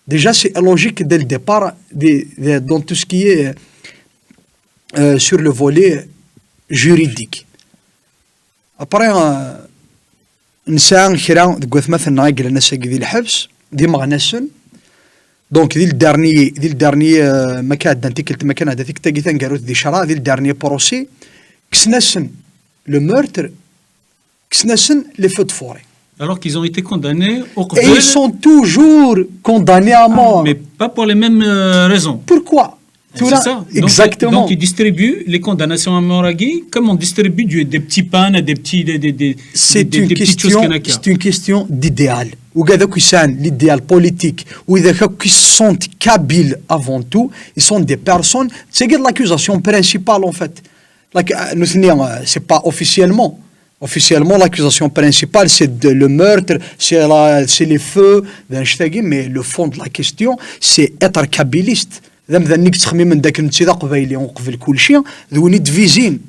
Déjà, c'est logique dès le départ de, de, dans tout ce qui est euh, sur le volet juridique. Après, euh, nesɛa kra deg watmaten-nneɣ i yellan ass-agi di lḥebs, d imeɣnasen. Donc, di le dernier, di le dernier, euh, ma kan ɛeddan tikkelt, ma kan ɛedda tikkelt-agi taneggarut di ccṛeɛ, di le dernier procès, kksen-asen le meurtre, kksen-asen les feux de forêt. Alors qu'ils ont été condamnés au Et ils sont toujours condamnés à mort. Ah, mais pas pour les mêmes euh, raisons. Pourquoi? C'est ça. Donc, exactement. Donc, ils distribuent les condamnations à mort à Guy, comme on distribue du, des petits pains, des petits, des, des, des, des, des petites choses. C'est une question d'idéal. Wigad akk yesɛan l'idéal politique, wid akk qui sont kabyles avant tout, ils sont des personnes, c'est l'accusation principale en fait. Like, euh, nutni, euh, c'est pas officiellement. Officiellement, l'accusation principale, c'est le meurtre, c'est les feux, mais le fond de la question, c'est être kabyliste. D amdan-nni yettxemmimen d akken netta d aqbayli uqbel kulci, d win i d-vizin.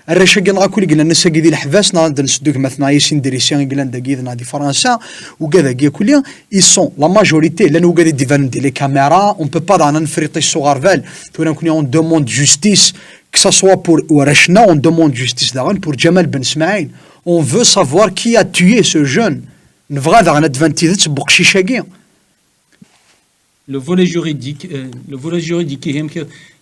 Arrac-agi neɣ akk i yellan ass-agi di leḥbas, neɣ ad nseddu gma-tneɣ Yasin Drissi i yellan dagi yid-neɣ di Fransa, ugad-agi akk, ils sont la majorité, llan wigad i d-ibanen di les caméras, on peut pas daɣen ad nefriṭ s uɣerbal. Tura nekni on demande justice, que ça soit pour warrac-nneɣ, on demande justice daɣen pour Ǧamal Ben Smaɛil. On veut savoir qui a tué ce jeune. Nebɣa daɣen ad d-tban tidet n weqcic-agi. Le volet juridique, euh, le volet juridique, euh,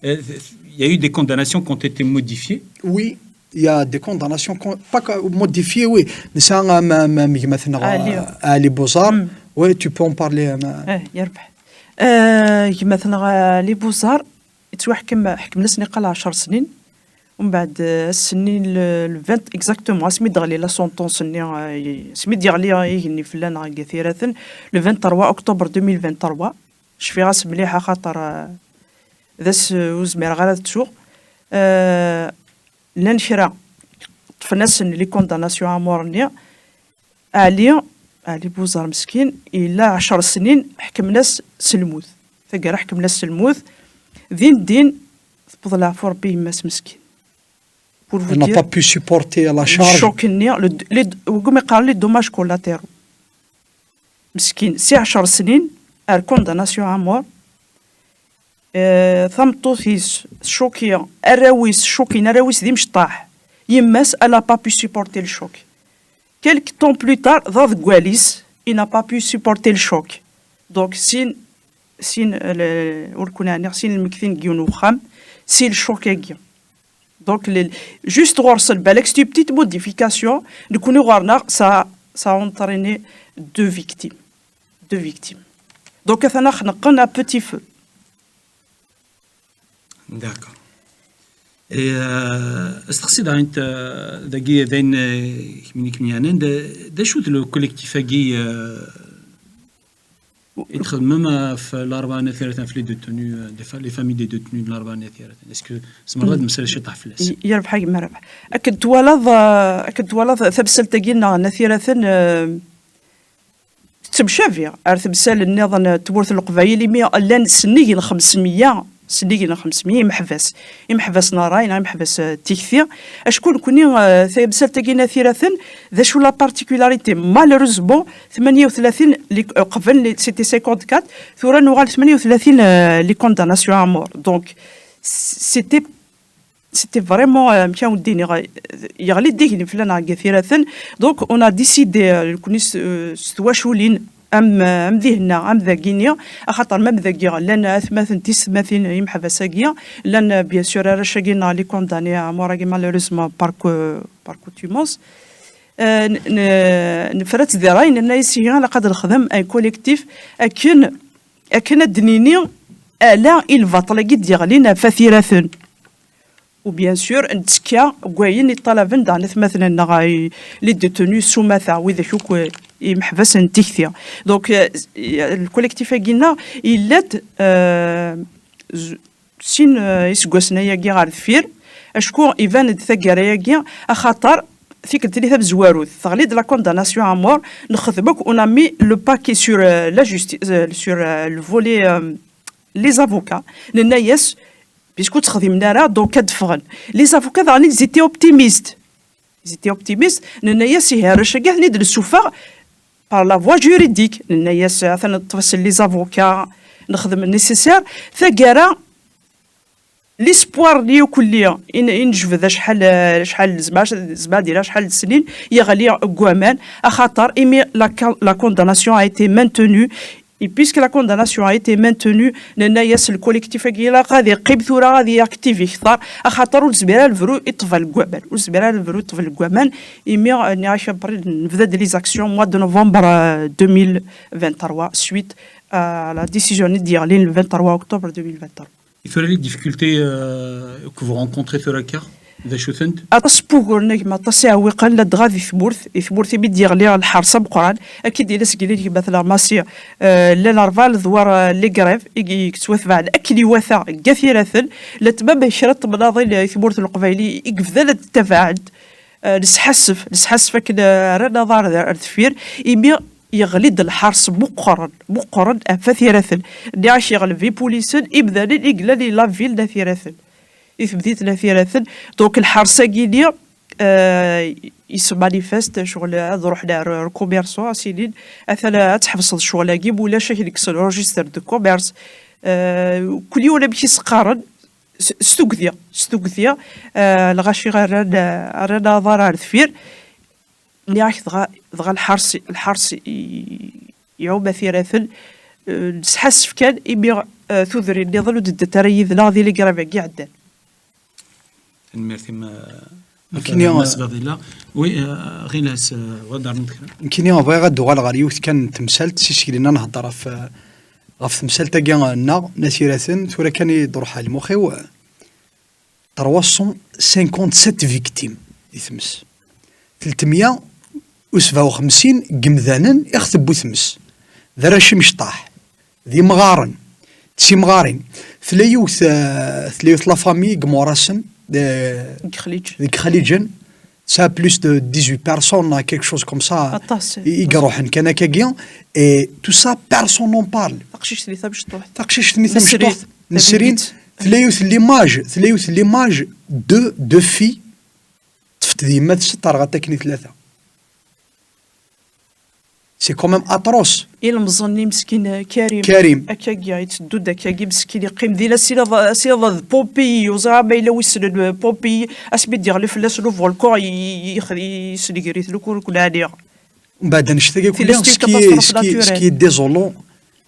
il y a eu des condamnations qui ont été modifiées. Oui, il y a des condamnations, pas modifiées, oui. Nesɛa am, am, am gma-tneɣ, Ali. Ali Bouzar. Mm. Oui, tu peux en parler. Eh, yerbeḥ. Eh, gma-tneɣ Ali Bouzar, yettwaḥkem, ḥekmen-as niqal ɛecṛ snin. Umbeɛd, eh, ass-nni, le, le vingt, exactement, asmi d-teɣli la sentence-nni, eh, asmi d-yeɣli yigenni fell-aneɣ deg At Yiraten, le vingt-trois octobre deux mille vingt-trois, cfiɣ-as mliḥ, axaṭer, eh, d ass, eh, ur zmireɣ ara ad ttuɣ. Eh, llan kra, ṭṭfen-asen les condamnations à mort-nni, Ali, Ali Bouzar meskin, yella ɛecṛ snin, ḥekmen-as s lmut. Taggara ḥekmen-as s lmut. Din din, tewweḍ leɛfu Ṛebbi yemma-s meskin. Pour vous dire, elle n'a pas pu supporter la charge. Choc-nni, le, les, wigum iqqaren les dommages collatéraux. Meskin, si ɛecṛ snin, ar condamnation à mort, Eh, tameṭṭut-is tcuki, arraw-is cukin, arraw-is d imecṭaḥ. Yemma-s, elle a pas pu supporter le choc. Quelque temps plus tard, d aḍeggal-is, il n'a pas pu supporter le choc. Donc, sin, sin, eh, le, ur kun ɛniɣ, sin lmegtin deg yiwen uxxam, si le choc-agi. Donc, les, juste ɣur-sen, balak c'est une petite modification, nekni ɣur-neɣ, ça, ça a entraîné deux victimes. Deux victimes. Donc, atan xneqqen à petit feu. D'accord. Et, euh, asteqsi daɣen, euh, dagi, d ayen, euh, kemini, kemini, yeɛnan, d, d acu-t le collectif-agi, euh, i txedmem ɣef Larebɛa n At Yiraten, ɣef les détenus, euh, des fa-, les familles des détenus de Larebɛa n At Yiraten? Est-ce que tzemreḍ ad d-temmeslay ciṭ ɣef fell-as? Y-, yerbeḥ a gma Rabeḥ. Akken twalaḍ, euh, akken twalaḍ tamsalt-agi nneɣ n At Yiraten, euh, tettemcabi ar temsal nniḍen n tmurt n Leqbayel, imi llan sennig n xemsemya, sennig n xemsemya imeḥbas, imeḥbas n ṛṛay neɣ imeḥbas, eh, n tikti. Acku nekni, eh, tamsalt-agi n At Yiraten, d acu la particularité? Malheureusement, tmanya u tlatin li, eh, qbel, li, c'était cinquante-quatre, tura nuɣal tmanya u tlatin, eh, les condamnations à mort. Donc, c-, c'était C'était vraiment, euh, amek ara wen-d-iniɣ, euh, yeɣli-d igenni fell-aneɣ deg At Yiraten. Donc, on a décidé, euh, nekni s, euh, s twaculin, am, euh, am dihin-a, am dagini, axaṭer ma am dagi, llan atmaten, tisetmatin, imeḥbas-agi, llan, euh, bien sûr, arrac-agi neɣ les condamnés à mort-agi, malheureusement, par co-, par contumace. Euh, n-, n-, nefra-tt di ṛṛay, nenna-yas ihi, ilaq ad nexdem un collectif akken, akken ad d-nini ala i lbaṭel-agi d-yeɣlin ɣef At Yiraten. U bien sûr, nettekka deg wayen i ṭṭalaben daɣen atmaten-nneɣ, i les détenus s umata, widak akk, eh, imeḥbas n tikti. Donc, euh, le collectif-agi-nneɣ yella-d, euh, z-, sin, euh, iseggasen ayagi ɣer deffir, acku iban-d taggara-agi, axaṭer tikkelt-nni tamezwarut, teɣli-d la condamnation à mort, nexdem akk, on a mis le paquet sur, euh, la justice, euh, sur, euh, le volet, euh, les avocats, nenna-yas, puisque ur ttxeddimen ara, donc ad d-ffɣen. Les avocats, daɣen, ils étaient optimistes. Ils étaient optimistes, nenna-yas, ihi arrac-agi ad ten-id-nessufeɣ par la voie juridique. Nenna-yas, atan neṭṭef-asen les avocats, nexdem nécessaire. Taggara, l'espoir-nni akk-nni i n-, i nejbed acḥal, acḥal, zma, zma ad ila acḥal n snin, yeɣli deg waman, axaṭer imi la ca-, la condamnation a été maintenue, et puisque la condamnation a été maintenue, nenna-yas le collectif-agi ilaq ad iqqim tura ad iactivi kter, axaṭer ur nezmir ara nebru i ṭṭbel deg waman, ur nezmir ara nebru i ṭṭbel deg waman, imi, eh, nniɣ-ak, après, nebda-d les actions mois de novembre, euh, deux mille vingt-trois, suite à la décision i d-yeɣlin le vingt-trois octobre deux mille vingt-trois. Et tura les difficultés, euh, que vous rencontrez tura akka, d acu-tent? Aṭas n wuguren, a gma, aṭas iɛewwiqen, ladɣa di tmurt, i tmurt imi d-yeɣli lḥers ameqqran, akka i d-yella seg yili n gma-tneɣ Massi, euh, llan rebɛa ledwar, euh, les grèves, i i yettwatebɛen akken iwata deg At Yiraten, la tmam kra n temnaḍin i tmurt n Leqbayel i, i yebdan ad ttabaɛent, euh, nesḥassef, nesḥassef akken, euh, rran aḍar ar, ar deffir, imi yeɣli-d lḥers meqqren, meqqren ɣef At Yiraten. Nniɣ-ak yeɣleb ipulisen, imdanen i yellan i la ville n At Yiraten. I temdint n At Yiraten. Donc lḥers-agi-nni, euh, yesmanifest ccɣel ad ruḥen ar, ar commerçant, ad s-inin, atan ad tḥebseḍ ccɣel-agi, ma ulac ad k-nekkes le registre de commerce. Euh, kul yiwen amek i s-qqaren, s, s tugdi, s tugdi, euh, lɣaci rran, rran aḍar ar deffir. Nniɣ-ak dɣa, dɣa lḥers, lḥers i, iɛum At Yiraten, eh, nesḥassef kan imi, eh, tudrin nniḍen ur d-ddant ara yid-neɣ di les grèves-agi iɛeddan. Tanemmirt-im, eh, Nekkini, Mass Fadila. Oui, eh, Ɣilas, eh, bɣiɣ ad d-rnuɣ kra. Nekkini bɣiɣ ad d-uɣaleɣ ɣer yiwet kan n temsalt, si seg-inna nhedder ɣef, eh, ɣef temsalt-agi, eh, nneɣ n At Yiraten, tura kan i d-ruḥ ɣer lmux-iw, eh, trois cent cinquante-sept victimes i tmes. Tletmeyya u sebɛa u xemsin n yemdanen i ɣ-tewwi tmes. D arrac imecṭaḥ, d imɣaren, d timɣarin. Tella yiwet, eh, tella yiwet la famille deg Imuṛasen, eh, deg Ixliǧen. Tesɛa plus de dix-huit personnes, quelque chose comme ça, aṭas, i, i iruḥen kan akkagi. Et tout ça, personne n'en parle. Taqcict-nni tamecṭuḥt. Taqcict-nni tamecṭuḥt. Nesrin. Tella yiwet l'image, tella yiwet l'image de, de fille. Ṭṭfet d yemma-tsen, terɣa-tt akken i tlata. C'est quand même atroce. Ilemẓi-nni meskin, eh, Karim. Karim. Akkagi, yetteddu-d akkagi, meskin, yeqqim dinna, s iḍ, s iḍ d Pompéi, ur ẓriɣ ma yella wi ssnen, eh, Pompéi, asmi d-yeɣli fell-asen uvolkan, i, i, i, yesnegr-iten akk, ur ken-ɛniɣ. Mbeɛd annect-agi akk, ce qui est, ce qui est, ce qui est désolant,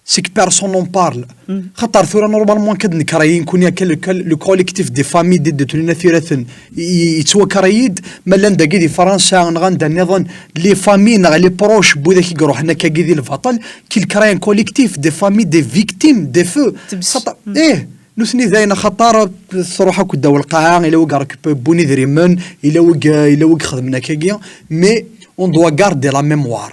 c'est que personne n'en parle. Xaṭer tura, normalement, kad nekrayen kuni akka le, le collectif des familles des détenus n At Yiraten, i, i, yettwakrayen-d, ma llan dagi di Fransa, neɣ anda nniḍen, les familles, neɣ les proches, n widak i iruḥen akkagi di lbaṭel, qu'ils créent un collectif des familles des victimes des feux. Xaṭer, eh, nutni dayen, axaṭer truḥ akk ddaw lqaɛa, ila wi irekupun idrimen, ila wi, ila wi ixedmen akkagi, mais on doit garder la mémoire.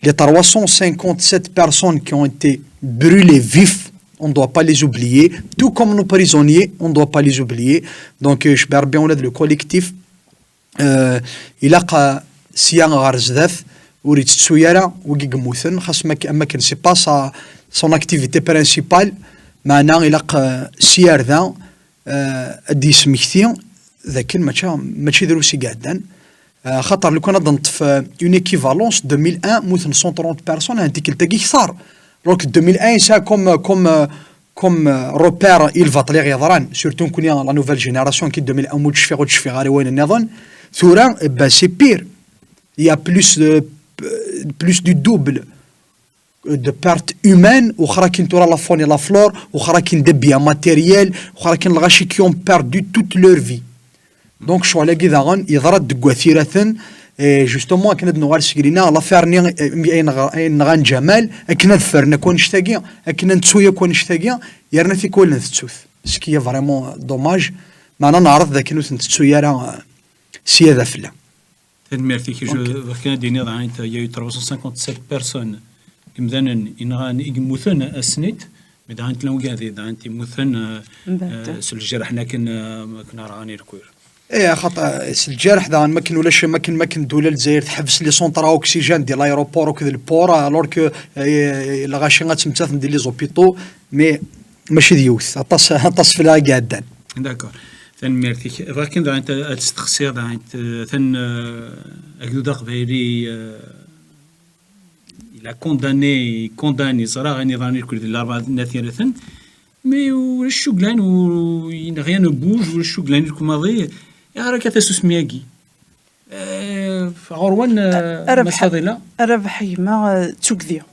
Les trois cent cinquante-sept personnes qui ont été brûlées vives, on ne doit pas les oublier, tout comme nos prisonniers, on ne doit pas les oublier. Donc, euh, je peux bien le collectif, euh, ilaq, euh, sya ɣer zdat, ur yettettu ara wigi yemmuten, xas ma, am akken c'est pas sa, son activité principale, meɛna ilaq, euh, sya ar da, euh, ad d-yesmekti d akken mačči, mačči drus i iɛeddan. Euh, xaṭer lukan ad neṭṭef, euh, une équivalence, deux mille un, muten cent trente personnes, un tikkelt-agi kter. Donc deux mille un yesɛa comme, euh, comme, euh, comme, euh, repère i lbaṭel i ɣ-yeḍran, surtout nekkni la nouvelle génération qui deux mille un ur d-cfiɣ, ur d-cfiɣ ara i wayen nniḍen. Tura, eh ben, c'est pire. Il y a plus de, euh, plus du double de pertes humaines, oxra akin tura la faune et la flore, oxra akin des biens matériels, oxra akin lɣaci qui ont perdu toute leur vie. Donc, ccɣel-agi daɣen yeḍra-d deg At Yiraten, et justement, akken ad nuɣal seg lina, l'affaire-nni, eh, ayen nɣ-, ayen nɣan Ǧamal, akken ad ffren akk annect-agi, akken ad nettu akk annect-agi, yerna tikwal ntettut. Ce qui est vraiment dommage, meɛna neɛreḍ d akken ur ten-tettu ara, eh, sya d afella. Tanemmirt-ik. Bɣiɣ kan ad d-iniɣ, dɣa, il y a eu trois cent cinquante-sept personnes, imdanen inɣan, i yemmuten ass-nni, mais dɣa llan wigad dɣa yemmuten, euh, euh, s lǧerḥ, akken, euh, akken rɣan irkul. Eh, xaṭer, eh, s lǧerḥ daɣen, makken ulac, makken, makken ddula n Lezzayer teḥbes les centres à oxygène di l'aéroport akked le port, alors que, eh, lɣaci ad ttmettaten di les hôpitaux, mais mačči d yiwet, aṭas, aṭas fell-aɣ i iɛeddan. D'accord. Tanemmirt-ik. Bɣiɣ kan daɣen ad testeqsiɣ daɣen, eh, tan, eh, agdud aqbayli, eh, il a condamné, condamné, ẓriɣ ayen yeḍran irkul di Larebɛa n At Yiraten, mais ulac cuglan, rien ne bouge, ulac cuglan irkul maḍi, ayɣer akka tasusmi-agi? Eh, ɣur-wen, eh, Rabaḥ, Mass Fadila? Rabaḥ, gma, eh, d tugdi. D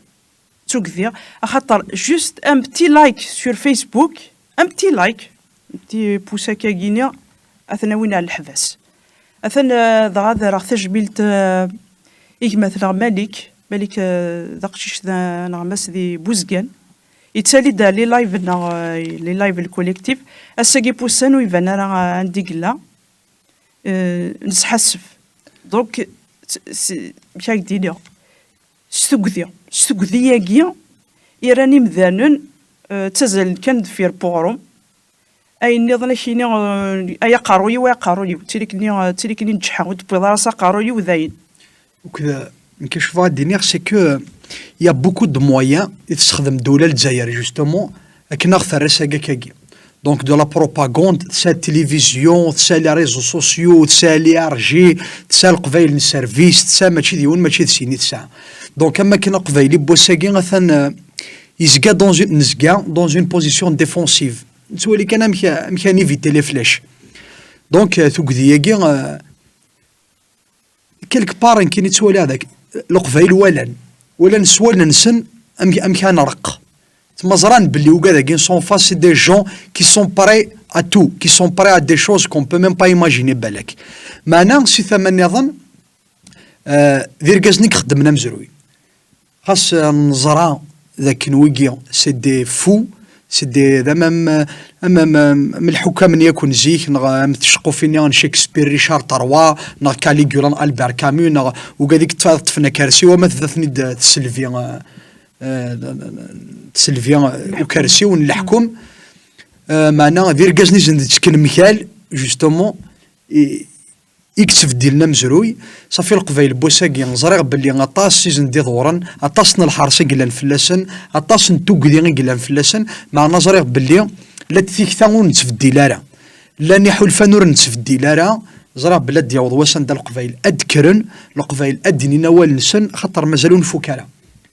tugdi, axaṭer juste un petit like sur Facebook, un petit like, un petit pouce akka-gini, ad ten-awin ar leḥbas. Atan, eh, dɣa ad rreɣ tajmilt, eh, i gma-tneɣ Malik. Malik, eh, d aqcic d aneɣmas di Buzgan. Yettali-d ar les lives-nneɣ, eh, les lives n le collectif. Ass-agi n wussan ur iban ara, eh, anda i yella. Eh, nesḥassef. Donc, s-, s-, amek ara k-d-iniɣ? S tugdi. S tugdi-agi i rran imdanen, eh, ttazzalen kan deffir n uɣrum. Ayen nniḍen ad k-yini, eh, ay aqerruy-iw, ay aqerruy-iw. D tili-k-nni, eh, d tili-k-nni n ǧeḥḥa, ur d-tewwiḍ ara s aqerruy-iw, dayen. Donc, euh, nekk acu bɣiɣ ad d-iniɣ, c'est que, euh, il y a beaucoup de moyens i tessexdem ddula n Lezzayer, justement, akken ad aɣ-terr ass-agi akkagi. Donc, de la propagande, tesɛa télévision, tesɛa les réseaux sociaux, tesɛa les R G, tesɛa Leqbayel n service, tesɛa mačči d yiwen, mačči d sin i tesɛa. Donc, am akken Aqbayli n wass-agi, atan, euh, yezga dans une, nezga dans une position défensive. Nettwali kan amek, amek ad éviter les flèches. Donc, euh, tugdi-agi, euh, quelque part, nekkini ttwaliɣ dak, Leqbayel walan, walan s wallen-nsen amek, amek ad nreqq. Tma ẓran belli ugad-agi sont face, c'est des gens qui sont prêts à tout, qui sont prêts à des choses qu'on peut même pas imaginer, balak. Meɛna, si tama nniḍen, euh, d irgazen i ixeddmen amezruy. Xas, euh, neẓra d akken wigi, c'est des fous, c'est des, d am, am, am, am, am, am lḥukam-nni akk n zik, neɣ am tceqqufin-nni n Shakespeare, Richard trois, neɣ Caligula n Albert Camus, neɣ ugad i yeṭṭfen akersi-w, ama tebda-ten-id, euh, tselbi, euh, euh, tselbi, euh, ukersi-w n leḥkem. Euh, meɛna d irgazen i sen-d-ttekken mkal, justement, i, i yettbeddilen amezruy. Safi Leqbayel n wass-agi, ẓriɣ belli aṭas i sen-d-iḍewren, aṭas n lḥerṣ i yellan fell-asen, aṭas n tugdi i yellan fell-asen, meɛna ẓriɣ belli la d tikta ur nettbeddil ara, llan iḥulfan ur nettbeddil ara. Ẓriɣ belli ad d-yaweḍ wass anda Leqbayel ad d-kkren, Leqbayel ad d-inin awal-nsen, xaṭer mazal ur nfuk ara.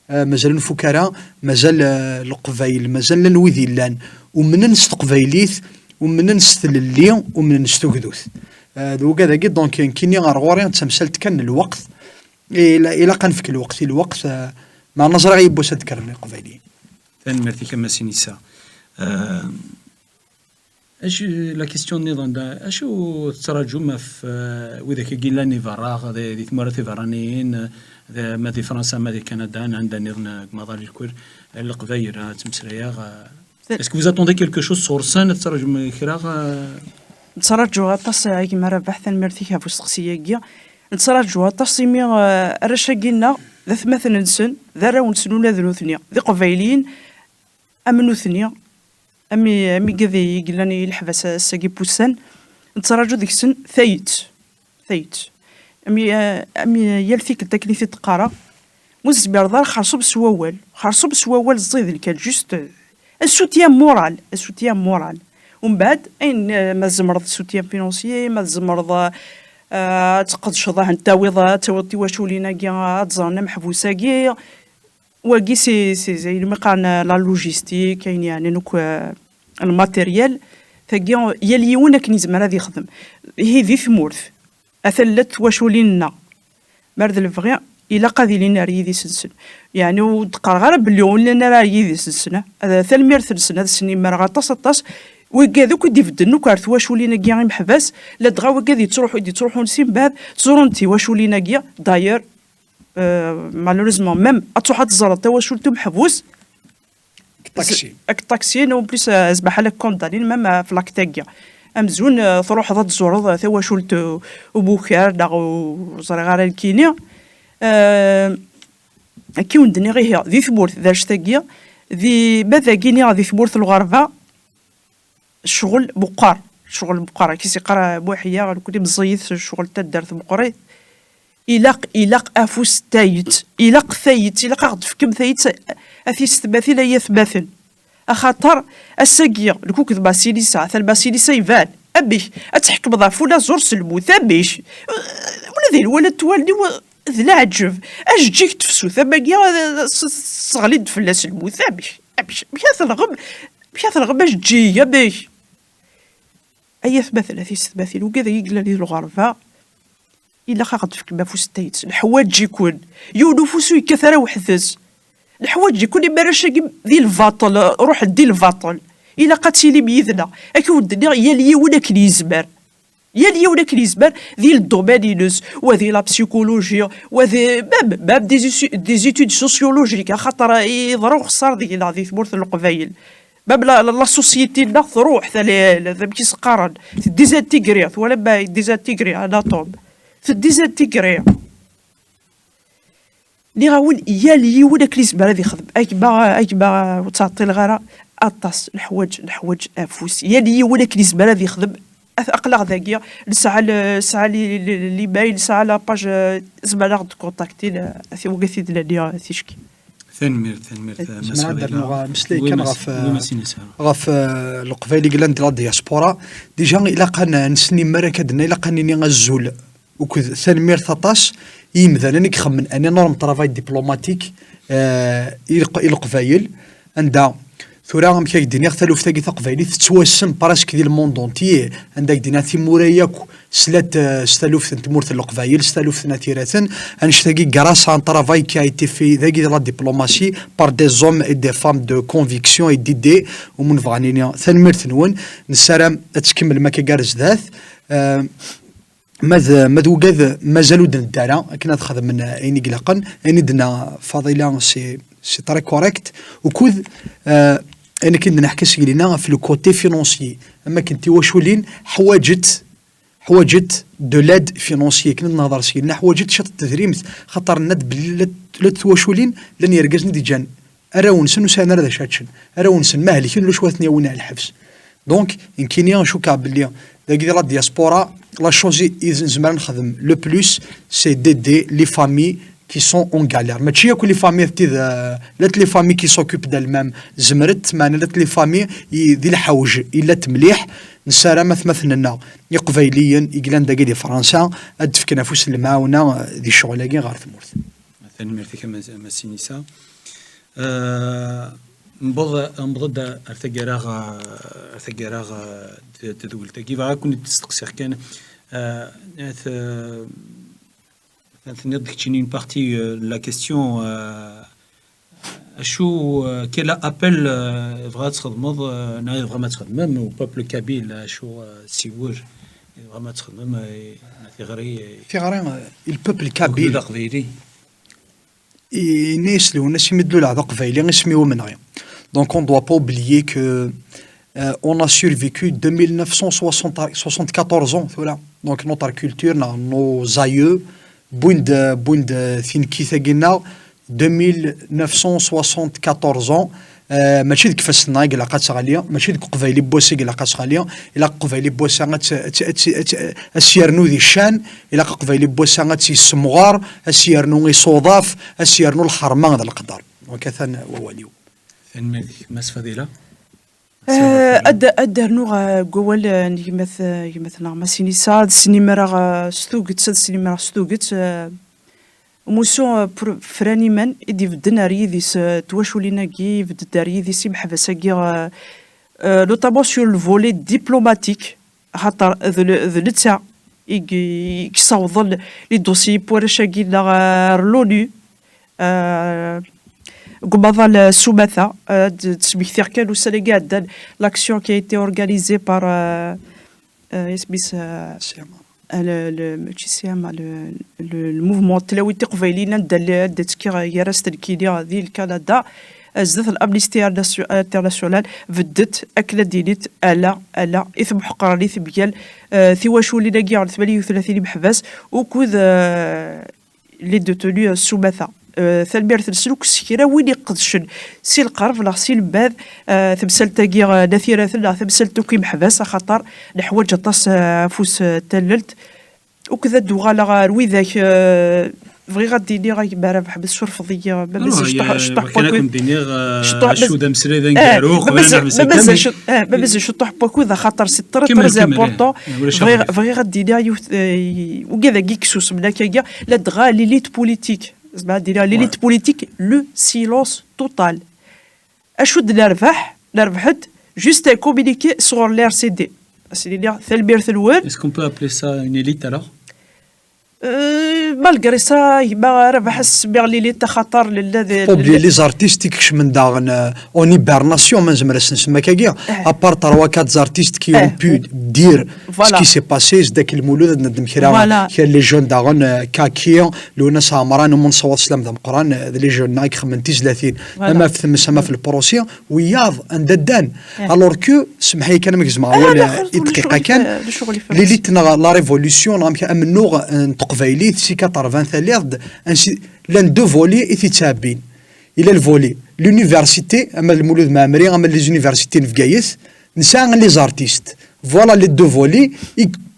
Eh, mazal ur nfuk ara, mazal, eh, Leqbayel, mazal llan wid yellan umnen s teqbaylit, umnen s tlelli, umnen s tugdut. Eh, d ugad-agi, donc, nekkini ar ɣur-i d tamsalt kan n lweqt. Ila-, ilaq ad nefk lweqt i lweqt, eh, meɛna ẓriɣ yiwwas ad d-kkren Iqbayliyen. Tanemmirt-ik a Masinisa. Eh, Acu, la question nniḍen da, acu tettraǧum ɣef, eh, widak i yellan i berra, di, di tmura tiberraniyin, eh, di, ma di Fransa, ma di Kanada, anda nniḍen, eh, deg umaḍal irkul, eh, Leqbayel, eh, ttmeslayeɣ, eh, est-ce que vous attendez quelque chose sɣur-sen, tettraǧum kra, eh? Nettraǧu aṭas, eh, a gma Rabaḥ, tanemmirt-ik ɣef usteqsi-agi. Nettraǧu aṭas imi, eh, arrac-agi-nneɣ d atmaten-nsen, d arraw-nsen ula d nutni, d Iqbayliyen, am nutni, am i, am igad i yellan i leḥbas ass-agi n wussan, nettraǧu deg-sen tayet, tayet. Am i, am i yal tikkelt akken i t-id-qqareɣ, ur tezmireḍ ara, xerṣum s wawal, xerṣum s wawal, ẓẓay d lkal, juste, euh, un soutien moral, un soutien moral. Umbeɛd, ayen, euh, ma tzemreḍ soutien financier, ma tzemreḍ, euh, ad tqedceḍ, ah, ad tawiḍ, ad tawiḍ tiwaculin-agi, ad ẓren ameḥbus-agi, Wagi, c'est, c'est, c'est, ilmi qqaren, euh, la logistique, ayen yeɛnan akk, euh, le matériel. Tagi, yal yiwen akken yezmer ad yexdem. Ihi di tmurt, atan llant twaculin-nneɣ. Mer d lebɣi, ilaq ad ilin ar yidis-nsen. Yeɛni, ur d-qqareɣ ara belli ur llan ara ar yidis-nsen, eh. Ad, tanemmirt-nsen, ad sen-immareɣ aṭas, aṭas. Wigad akk i d-ibeddlen akk ar twaculin-agi imeḥbas, ladɣa wigad yettruḥu, i d-yettruḥun si mbeɛd, ttẓurun tiwaculin-agi. D'ailleurs, Euh, malheureusement, même ad truḥ ad teẓreḍ tawacult umeḥbus, deg ṭaksi. Deg ṭaksi, en plus, euh, zbaḥ ala condamné, même, euh, ɣef l'acte-agi. Amzun, eh, truḥeḍ ad tzureḍ, eh, tawacult, eh, ubukar, neɣ ur ẓriɣ ara nekkini. Eh, akka i wen-d-nniɣ, ihi, di tmurt, d anect-agi, di, ma dagi niɣ di tmurt n lɣerba, ccɣel meqqer, ccɣel meqqer, akka i s-yeqqar Muḥya, nekkni meẓẓiyit s ccɣel n taddart meqqrit. Ilaq, ilaq afus n tayet, ilaq tayet, ilaq ad ɣ-d-tefkem tayet a, a tisetmatin, ay atmaten. Axaṭer ass-agi, nekk akked Masinisa, atan Masinisa iban, amek? Ad tḥekmeḍ ɣef unaẓur s lmut, amek? Ula d inwala n wallen-iw d leɛǧeb. Ajeǧǧig n tefsut, am wagi, s-, s-, sseɣlin-d fell-as lmut, amek? Amek, amek ara tenɣem, amek ara tenɣem ajeǧǧig, amek? Ay atmaten, a tisetmatin, ugad-agi yellan di lɣerba, ilaq a ɣ-d-tefkem afus n tayet. Neḥwaǧ-iken. Yiwen ufus ur yekkat ara weḥd-s. Neḥwaǧ-iken, imi arrac-agi di lbaṭel, ruḥen di lbaṭel. Ilaq ad tilim yid-neɣ. Akka i wen-d-nniɣ, yal yiwen akken yezmer. Yal yiwen akken yezmer, di le domaine-ines, wa di la psychologie, wa di, même, même des étu-, des études sociologiques, axaṭer yeḍra uxeṣṣar deg-neɣ, di tmurt n Leqbayel. Même la, la, la société-nneɣ truḥ, tala, la, amek i s-qqaren, teddizintigri, twalam ma yeddizintigri un atome. Teddizintigri. Nniɣ-awen, yal yiwen akken yezmer ad yexdem. A gma, a gma, ur ttɛeṭṭileɣ ara, aṭas, neḥwaǧ, neḥwaǧ afus. Yal yiwen akken yezmer ad yexdem. At-, aql-aɣ dagi, nesɛa le-, nesɛa li-, li-, l'email, nesɛa la page, euh, zemren ad ɣ-d-kontaktin, euh, at-, wagi tid nani, euh, ticki. Tanemmirt, tanemmirt, eh, Mass Zemreɣ ad Fadila. Rnuɣ ameslay kan ɣef, ɣef, eh, Leqbayel i yellan di la diaspora. Déjà, ilaq ad n-, nesnimmer akka d-nna, ilaq ad nini azul. Akked tanemmirt aṭas i yimdanen i ixemmen un énorme travail diplomatique, eh, i Leq-, i Leqbayel, anda tura, amek ad k-d-iniɣ, taluft-agi taqbaylit tettwassen presque di le monde entier, anda ak-d-iniɣ timura yakk slant, eh, s taluft n tmurt n Leqbayel, s taluft n At Iraten, annect-agi grâce à un travail qui a été fait dagi de la diplomatie par des hommes et des femmes de conviction et d'idées, umi nebɣa ad nini tanemmirt-nwen, nessaram ad tkemmlem akka gar zdat. Eh, Ma d, ma d ugad, mazal ur d-nedda ara, akken ad xedmen ayen i ilaqen, ayen i d-tenna Faḍila, c'est, c'est très correct, ukud, euh, ayen akken d-neḥka seg lina ɣef le côté financier, am akken tiwaculin ḥwaǧet, ḥwaǧet de l'aide financière, akken ad nehḍer seg lina, ḥwaǧet ciṭ n tedrimt, xaṭer nenna-d belli la, la twaculin, llan yergazen i d-iǧǧan arraw-nsen ur sɛin ara d acu ad ččen. Arraw-nsen ma helken, ulac wa ten-yawin ar lḥebs. Donc, nekkini cukkeɣ belli dagi di la diaspora, la chose i, i nezmer ad nexdem le plus, c'est d'aider les familles qui sont en galère. Mačči akk les familles d tid, euh, la les familles qui s'occupent d'elles-mêmes zemrent, meɛna la les familles i, di lḥewj i llant mliḥ, nessaram atmaten-nneɣ iqbayliyen i yellan dagi di Fransa ad d-fken afus n lemɛawna, euh, di ccɣel-agi ɣer tmurt. Tanemmirt-ik a Mas-, a Masinisa. Euh, newweḍ, newweḍ-d ar taggara, ar taggara, d-, tedwelt-agi. Bɣiɣ ad ken-id-steqsiɣ kan, euh, at-, tenniḍ-d keččini une partie, euh, de la question, euh, acu, euh, quel appel, euh, bɣiɣ ad txedmeḍ, euh, neɣ tebɣam ad txedmem au peuple kabyle, acu, euh, ssiwel, tebɣam ad txedmem, euh, tiɣri, euh, tiɣri, euh, i le peuple kabyle. Aqbayli. Yenna-yas Lwennas, imi d-luleɣ d aqbayli, isem-iw umenɣi. Donc, on doit pas oublier que, euh, on a survécu deux mille neuf cent soixante, soixante-quatorze ans, tura. Donc, notre culture, nos, nos aïeux, wwin-d, wwin-d, euh, tinekkit-agi-nneɣ, deux mille neuf cent soixante-quatorze ans, Euh, mačči deg ifassen-nneɣ i ilaq ad teɣli, mačči deg uqbayli n wass-a i ilaq ad teɣli, ilaq uqbayli n wass-a ad t-, ad t-, ad t-, ad t-, ad s-yernu di ccan, ilaq uqbayli n wass-a ad tt-yessemɣer, ad s-yernu isuḍaf, ad s-yernu lḥerma d leqder. Donc, atan wawal-iw. Tanemmirt-ik, Mass Fadila. Eh, ad, ad d-rnuɣ, eh, deg wawal, eh, n gma-t-, eh, gma-tneɣ Masinisa, ad snimreɣ, eh, s tuget, ad snimreɣ s tuget, eh, Umussu, euh, pr-, Franiman i d-ibedden ar yidis, euh, twaculin-agi, ibedd-d ar yidis imeḥbas-agi, euh, euh, notamment sur le volet diplomatique, axaṭer d le-, d netta i g-, i yessawḍen les dossiers n warrac-agi neɣ ar l'ONU, euh, deg umaḍal, euh, s umata, euh, d-, d-smektiɣ kan ussan-agi iɛeddan, l'action qui a été organisée par, euh, euh, isem-is, euh, euh, le, le, mačči C M A, le, le, le mouvement n tlawin tiqbayliyin anda lli-, anda ttekkiɣ gar-as d nekkini di Lkanada, Zdat l'Amnesty Internatio-, International, beddet akken ad d-init ala, ala i tmeḥqranit mgal, eh, tiwaculin-agi n tmanya u tlatin imeḥbas, ukud, eh, les détenus, eh, s umata. Eh, tanemmirt-nsen akk s kra win iqedcen si lqerb neɣ si lbad, eh, temsalt-agi, eh, n At Yiraten neɣ temsalt akk imeḥbas, axaṭer neḥwaǧ aṭas, eh, afus, eh, n tallelt. Ukud ad d-uɣaleɣ ar widak, eh, bɣiɣ ad d-iniɣ a gma Rabaḥ, ma tsurfeḍ-iyi, ma mazal cṭuḥ, cṭuḥ n wakud. Cṭuḥ, acu d ameslay d aneggaru, ma mazal, ma mazal cṭuḥ n wakud, axaṭer c'est très, très important. Bɣiɣ, bɣiɣ ad d-iniɣ yiwet, eh, ugad-agi yeksusmen akka-agi, ladɣa l'élite politique. Zeɛma ad d-iniɣ l'élite politique, le silence total. Acu d-nerbeḥ? Nerbeḥ-d juste un communiqué sɣur l'R C D. Ad s-nini tanemmirt-nwen. Est-ce qu'on peut appeler ça une élite alors? Euh, malgré ça, gma Rabaḥ, ad s-semmiɣ l'élite axaṭer nella d... Faut oublier les artistes i ikecmen daɣen, euh, en hibernation, ma nezmer ad s-nsemmi akkagi. À part trois, quatre artistes qui ont pu dire ce qui s'est passé, zdat Lmulud ad neddem kra, kra les jeunes daɣen, euh, Kaki, Lwennas Ɛemran, u ma nessawaḍ sslam d ameqqran, euh, d les jeunes-a i ixemmen tizlatin. Ama ɣef tmes, ama ɣef le procès, wiyaḍ anda ddan. Alors que, semmeḥ-iyi kan ma gezmeɣ awal i dqiqa kan, l'élite neɣ la révolution neɣ amek amennuɣ n teqbaylit si quatre-vingts talliḍ-d, ansi llan deux volets i t-ittɛebbin. Il y a le volet l'université, ama d Lmulud Mɛemmri, ama les universités n Bgayet, nesɛa les artistes. Voilà les deux volets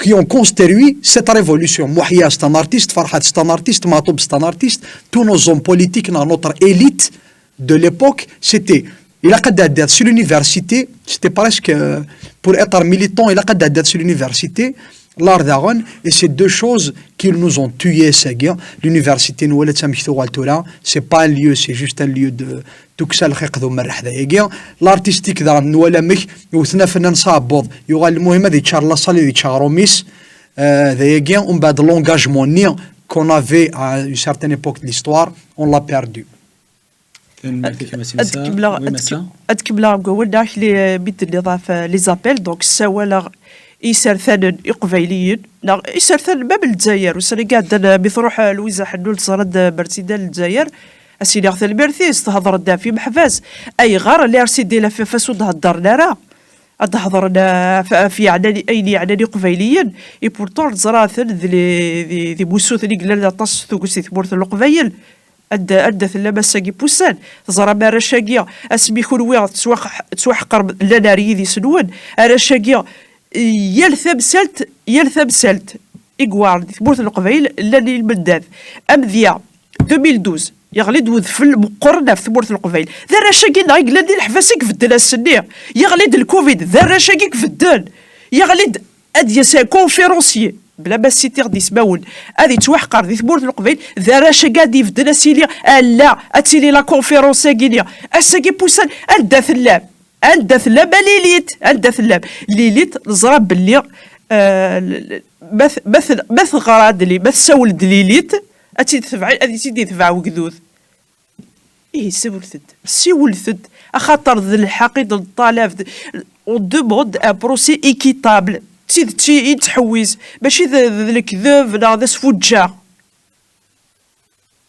qui ont construit cette révolution. Muḥya, c'est un artiste, Farhat, c'est un artiste, Matoub, c'est un artiste, tous nos hommes politiques, notre élite de l'époque, c'était, ilaq ad tɛeddiḍ si l'université, c'était presque, euh, pour être militant, ilaq ad tɛeddiḍ si l'université, l'art daɣen, et c'est deux choses qui nous ont tués, sagi. L'université, nwala-tt amek tuɣal tura, c'est pas un lieu, c'est juste un lieu de tukksa, lxiq d umerreḥ dayagi. L'artistique daɣen nwala amek wten afennan s aɛebbuḍ, yuɣal lmuhim ad yeččar la salle, ad yeččar aɣrum-is, euh, dayagi, umbeɛd l'engagement-nni qu'on avait à une certaine époque de l'histoire, on l'a perdu. Ad kemmleɣ, ad kemmleɣ deg wawal, d akli, euh, mi d-tenniḍ ɣef, euh, les appels, donc ssawaleɣ i isertanen iqbayliyen, neɣ isertanen même n Lezzayer, ussan-agi iɛeddan, euh, mi truḥ, euh, Lwiza Ḥennun teẓra-d, euh, Berzida n Lezzayer, ad s-iniɣ tanemmirt-is, tehder-d ɣef imeḥbas. Ayɣer l'R C D, la F F S ur d-heddren ara? Ad d-hedren, euh, ɣef, ɣef yeɛnan, ayen yeɛnan iqbayliyen, et pourtant neẓra-ten d les, d, d imusuten i yellan aṭas s tuget di tmurt n Leqbayel. Anda, anda tellam ass-agi n wussan? Teẓram arrac-agi, asmi kunwi tettwax-, tettwaḥqrem, llan ar yidis-nwen. Arrac-agi, yal tamsalt, yal tamsalt i iweɛren di tmurt n Leqbayel, llan i lmendad. Amedya, deux mille douze, yeɣli-d wedfel meqqren ɣef tmurt n Leqbayel. D arrac-agi neɣ i yellan di leḥbas i ibedden ass-nni. Yeɣli-d lcovid, d arrac-agi i ibedden. Yeɣli-d ad d-yas un conférencier, bla ma ssitiɣ-d ismawen, ad yettwaḥqer di tmurt n Leqbayel, d arrac-agi ad d-ibedden, ad s-yili ala, ad tili la conférence-agi-nni. Ass-agi n wussan, anda tellam? Anda tellam a l'élite? Anda tellam? L'élite, neẓra belli, euh, l-, l-, ma t-, ma t-, ma teɣra-d li-, ma tessawel-d l'élite, ad tt-id-tebɛ-, ad tt-id-yetbeɛ wegdud. Ihi siwlet-d, siwlet-d, axaṭer d lḥeqq i d-neṭṭalab, d-, on demande un procès équitable. D tidet i, i nettḥewwis, mačči d, d lekdeb neɣ d asfuǧǧeɣ.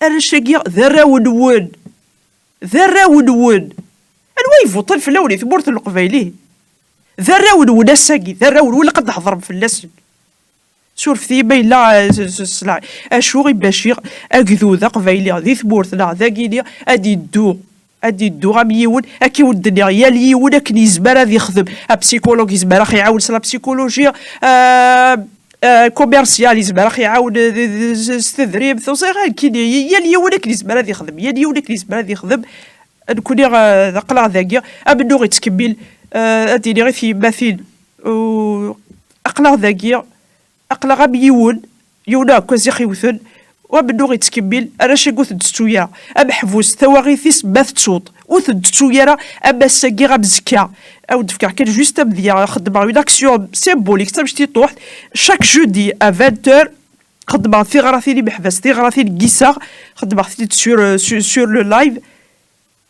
Arrac-agi d arraw-nwen, d arraw-nwen. Anwa ivuṭin fell-awen di tmurt n Leqbayel? Ihi d arraw-nwen ass-agi, d arraw-nwen, ilaq ad d-thedrem fell-asen. Surfet-iyi ma yella, eh, s, s, s la-, acu i baciɣ agdud aqbayli di tmurt neɣ dagini ad iddu, ad iddu am yiwen, akka i wen-d-nniɣ, yal yiwen akken yezmer ad yexdem. Apsikulug yezmer ad ɣ-iɛawen s la psychologie, eh, eh, commercial yezmer ad ɣ-iɛawen, eh, d, d, s, s tedrimt, ur ẓriɣ ara nekkini, yal yiwen akken yezmer ad yexdem, yal yiwen akken yezmer ad yexdem. Nekkni, eh, aql-aɣ dagi, amennuɣ yettkemmil, eh, ad d-iniɣ i tyemmatin, u-, aql-aɣ dagi, aql-aɣ am yiwen, yiwen uɛekkaz i ɣ-iwten, u amennuɣ yettkemmil, arrac-agi ur ten-tettu ara. Ameḥbus, tawaɣit-is ma tettuḍ, ur ten-tettu ara, am ass-agi, am zekka. Ad wen-d-fkeɣ kan juste amedya, xeddmeɣ une action symbolique, d tamectiṭuḥt, chaque jeudi à vingt heures, xeddmeɣ tiɣratin imeḥbas, tiɣratin n yiseɣ, xeddmeɣ-tent sur, euh, sur, sur le live.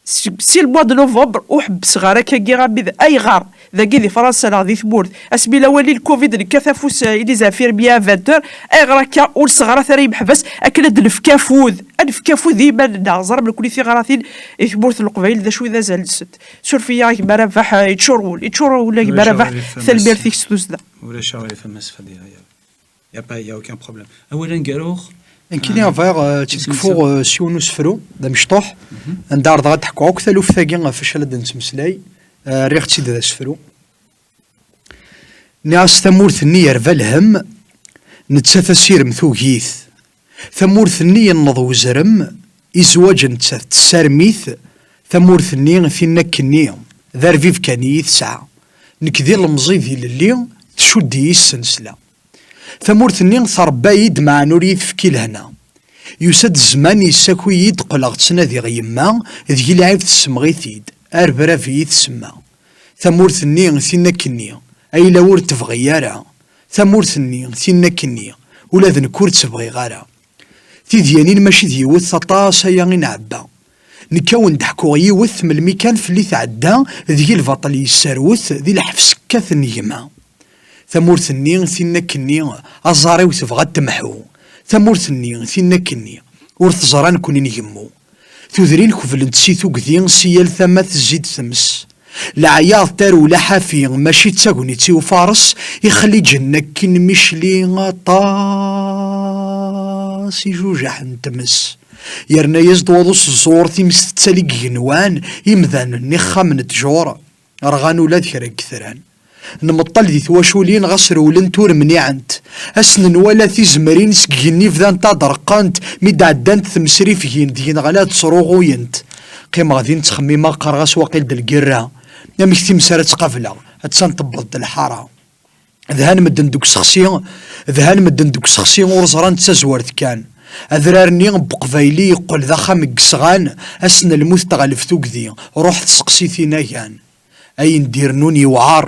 Si le mois de novembre ur ḥebbseɣ ara akkagi abrid. Ayɣer? Dagi di Fransa neɣ di tmurt, asmi la wali le covid nekkat afus, eh, i les infirmiers à vingt heures. Ayɣer akka ur nesɣar ara imeḥbas akken ad nefk afud, ad nefk afud i yiman-nneɣ? Ẓram nekkni tiɣratin i tmurt n Leqbayel d acu i d azal-nsent. Suref-iyi a gma Rabaḥ, eh, yeččur wul, yeččur wul a gma Rabaḥ. Tanemmirt-ik s tussda. Ulac aɣilif a Mass Fadiya. Y a pas, y a aucun problème. Awal aneggaru. Nekkini bɣiɣ, eh, ad tt-id-kfuɣ, eh, s yiwen n usefru d amecṭuḥ, anda ɛerḍeɣ ad d-ḥkuɣ akk taluft-agi ɣef wacu ara d-nettmeslay. Eh, rriɣ-tt-id d asefru. Nniɣ-as: tamurt-nni yerba lhemm, nettat asirem tugi-t. Tamurt-nni yenneḍ wezrem, i zzwaǧ nettat tessarem-it. Tamurt-nni tinna akkenni, d arbib kan i yi-tesɛa. Nekk d ilemẓi d ilelli, tcudd-iyi s ssensla. Tamurt-nni trebba-yi-d, meɛna ur yi-tefki lehna. Yusa-d zzman, yessaki-yi-d, qqleɣ ttnadiɣ yemma, deg-i lɛib tessemɣi-t-id, arbrab-iyi tsemma. Tamurt-nni, tin akkenni, ayla ur tebɣi ara. Tamurt-nni, tin akkenni, ula d nekk ur tt-bɣiɣ ara. Tidyanin mačči d yiwet, aṭas aya i nɛebba. Nekk a wen-d-ḥkuɣ yiwet, melmi kan fell-i tɛedda, deg-i lbaṭel yesserwet, di lḥebs kkaten gma. Tamurt-nni, tin akkenni, aẓar-iw tebɣa ad temḥu. Tamurt-nni, tin akkenni, ur teẓra nekkni ngemmu. Tudrin kublent si tugdi, si yal tama tezzi-d tmes. Leɛyaḍ, tarewla, ḥafi, mačči d tagnit i ufares, ixliǧen akken micli aṭas ijujaḥ n tmes. Yerna-yas-d waḍu s ẓẓur, times tettali deg igenwan, imdanen, ixxamen n ttjur, rɣan ula d kra n yetran. Nmeṭṭel di twaculin, ɣas rewlent ur mniɛent. Ass n nwala tizemrin seg igenni bdant ad reqqent, mi d-ɛeddant temsrifgin deg-neɣ la ttruɣuyent. Qqimeɣ din ttxemmimeɣ, qqareɣ-as waqil d lgirra. Amek times ara tt-qableɣ? Attan tewweḍ-d lḥara. Dhan medden deg usexsi, dhan medden deg usexsi ur ẓran d tazwart kan. Adrar-nni n Uqbayli yeqqel d axxam n yesɣan, ass n lmut teɣleb tugdi, ruḥet seqsit inagan. Ayen d-irennun yewɛer,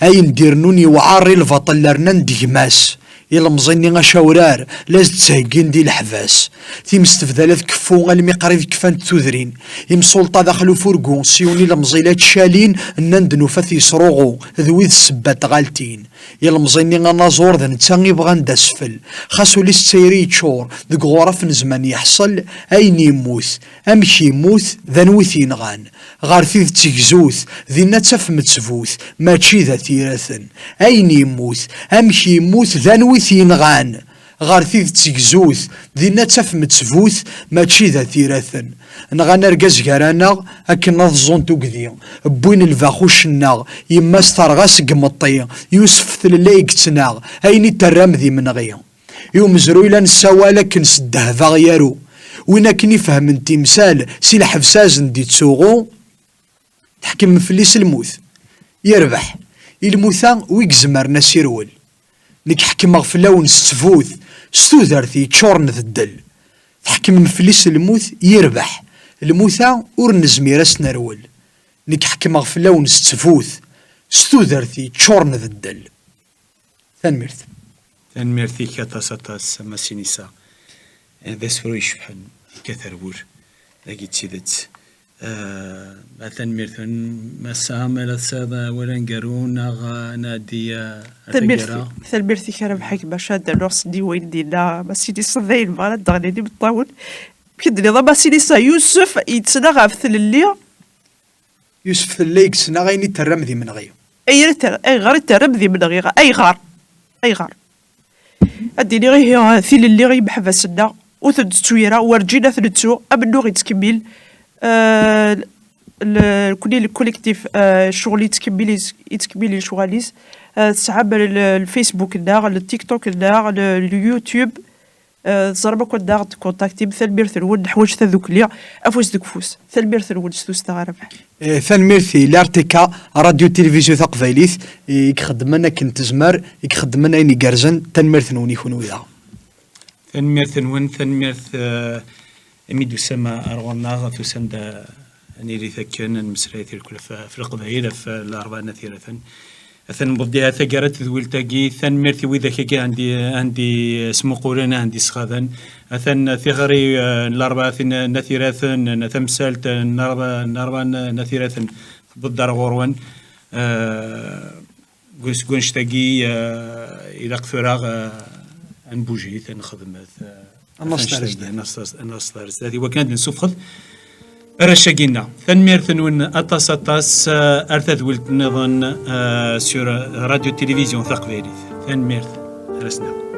ayen d-irennun yewɛer i lbaṭel rnan-d gma-s. Ilemẓi-nni acawrar la s-d-ttheggin di leḥbas. Times tebda la tkeffu almi qrib kfant tudrin. Imsulṭa daxel ufurgu, s yiwen ilemẓi la ttcalin, nnan-d nufa-t yesruɣu, d wid ssebba n tɣaltin. Ilemẓi-nni anaẓur d netta i bɣan d asfel. Xas ul-is d tayri yeččur, deg uɣuraf n zzman yeḥṣel, ayen yemmut, amek yemmut, d anwi t-yenɣan. Ɣer tidet tegzut, dinna ad tafem ttbut, mačči d at iraten. Ayen yemmut, amek yemmut, d anwi t-yenɣan. Ɣer tidet tegzut, dinna ad tafem ttbut, mačči d at iraten. Nɣan argaz gar-aneɣ akken ad ẓẓun tugdi. Wwin lbaxuc-nneɣ, yemma-s terɣa seg imeṭṭi, Yusef tlelli i yettnaɣ, ayen i terram d imenɣi. I umezruy la nessawal akken s ddheb aɣ-yaru. Win akken ifehmen timsal, si lḥebs azen d-ittsuɣu, tḥekmem fell-i s lmut. Yerbeḥ. I lmut-a wi izemren ad s-irwel. Nekk ḥekmeɣ fell-awen s ttbut, s tudert yeččuren d ddel. Tḥekmem fell-i s lmut, yerbeḥ. Lmut-a ur nezmir ad s-nerwel. Nekk ḥekmeɣ fell-awen s ttbut, s tudert yeččuren d ddel. Tanemmirt. Tanemmirt-ik aṭas, aṭas, a Massinissa. Eh, d asefru icebḥen, yekkat ar wul. Dagi d tidet. Eh, a tanemmirt-nwen. Massa, ma la tesɛiḍ awal aneggaru, neɣ, eh, nɛeddi, eh, ar taggara? Tanemmirt-ik a Rabaḥ, bac ad d-rnuɣ s ddiwa i d-yenna Massinissa, d ayen bɣan ad d-ɣlin imeṭṭawen. Amek i d-tenniḍ a Massinissa, Yusef yettnaɣ ɣef tlelli? Yusef tlelli i yettnaɣ ayen i terram d imenɣi. Ayɣer i ter-, ayɣer i terram d imenɣi? Ayɣer? Ayɣer? Ad d-iniɣ ihi, tilelli i yimeḥbas-nneɣ, ur ten-tettu ara, werǧin ad ten-nettu, amennuɣ yettkemmil, eh, l-, kni le collectif, eh, ccɣel yettkemmil, yettkemmil lecɣal-is, eh, tesɛam le, le Facebook-nneɣ, le TikTok-nneɣ, le, le YouTube, eh, teẓram akk anda aɣ-d-tkuntaktim, tanemmirt-nwen, neḥwaǧ tadukli, afus deg ufus, tanemmirt-nwen s tussda a Rabaḥ. Eh, tanemmirt i l'R T K, Radio Tilivizyu Taqbaylit, i ixeddmen akken tezmer, i ixeddmen ayen igerrzen. Tanemmirt-nwen i kunwi daɣ. Tanemmirt-nwen, tanemmirt, eh, imi d-tusam ar ɣur-neɣ, tusam-d, eh, ad nilit akken, ad nemmeslay tirkul ɣef, ɣef Leqbayel, ɣef Larebɛa n At Yiraten. Atan newweḍ-d taggara n tedwilt-agi. Tanemmirt i widak-agi andi, andi smuqulen, andi sɣadan. Atan tiɣri, eh, n Larebɛa tin n At Iraten, n tamsalt n Larebɛa, n Larebɛa n, n At Iraten, tewweḍ-d ar ɣur-wen. Eh, seg wanect-agi, eh, ilaq tura, eh, ad nbujit, ad nexdem, eh, ad neṣṭer ar zdat. Ad neṣ-, ad neṣṭer ar zdat, i wakken ad d-nessufɣet arrac-agi-nneɣ. Tanemmirt-nwen aṭas, aṭas, eh, ar tadwilt nniḍen, eh, sur Radio Télévision Taqbaylit. Tanemmirt, ar ass-nniḍen.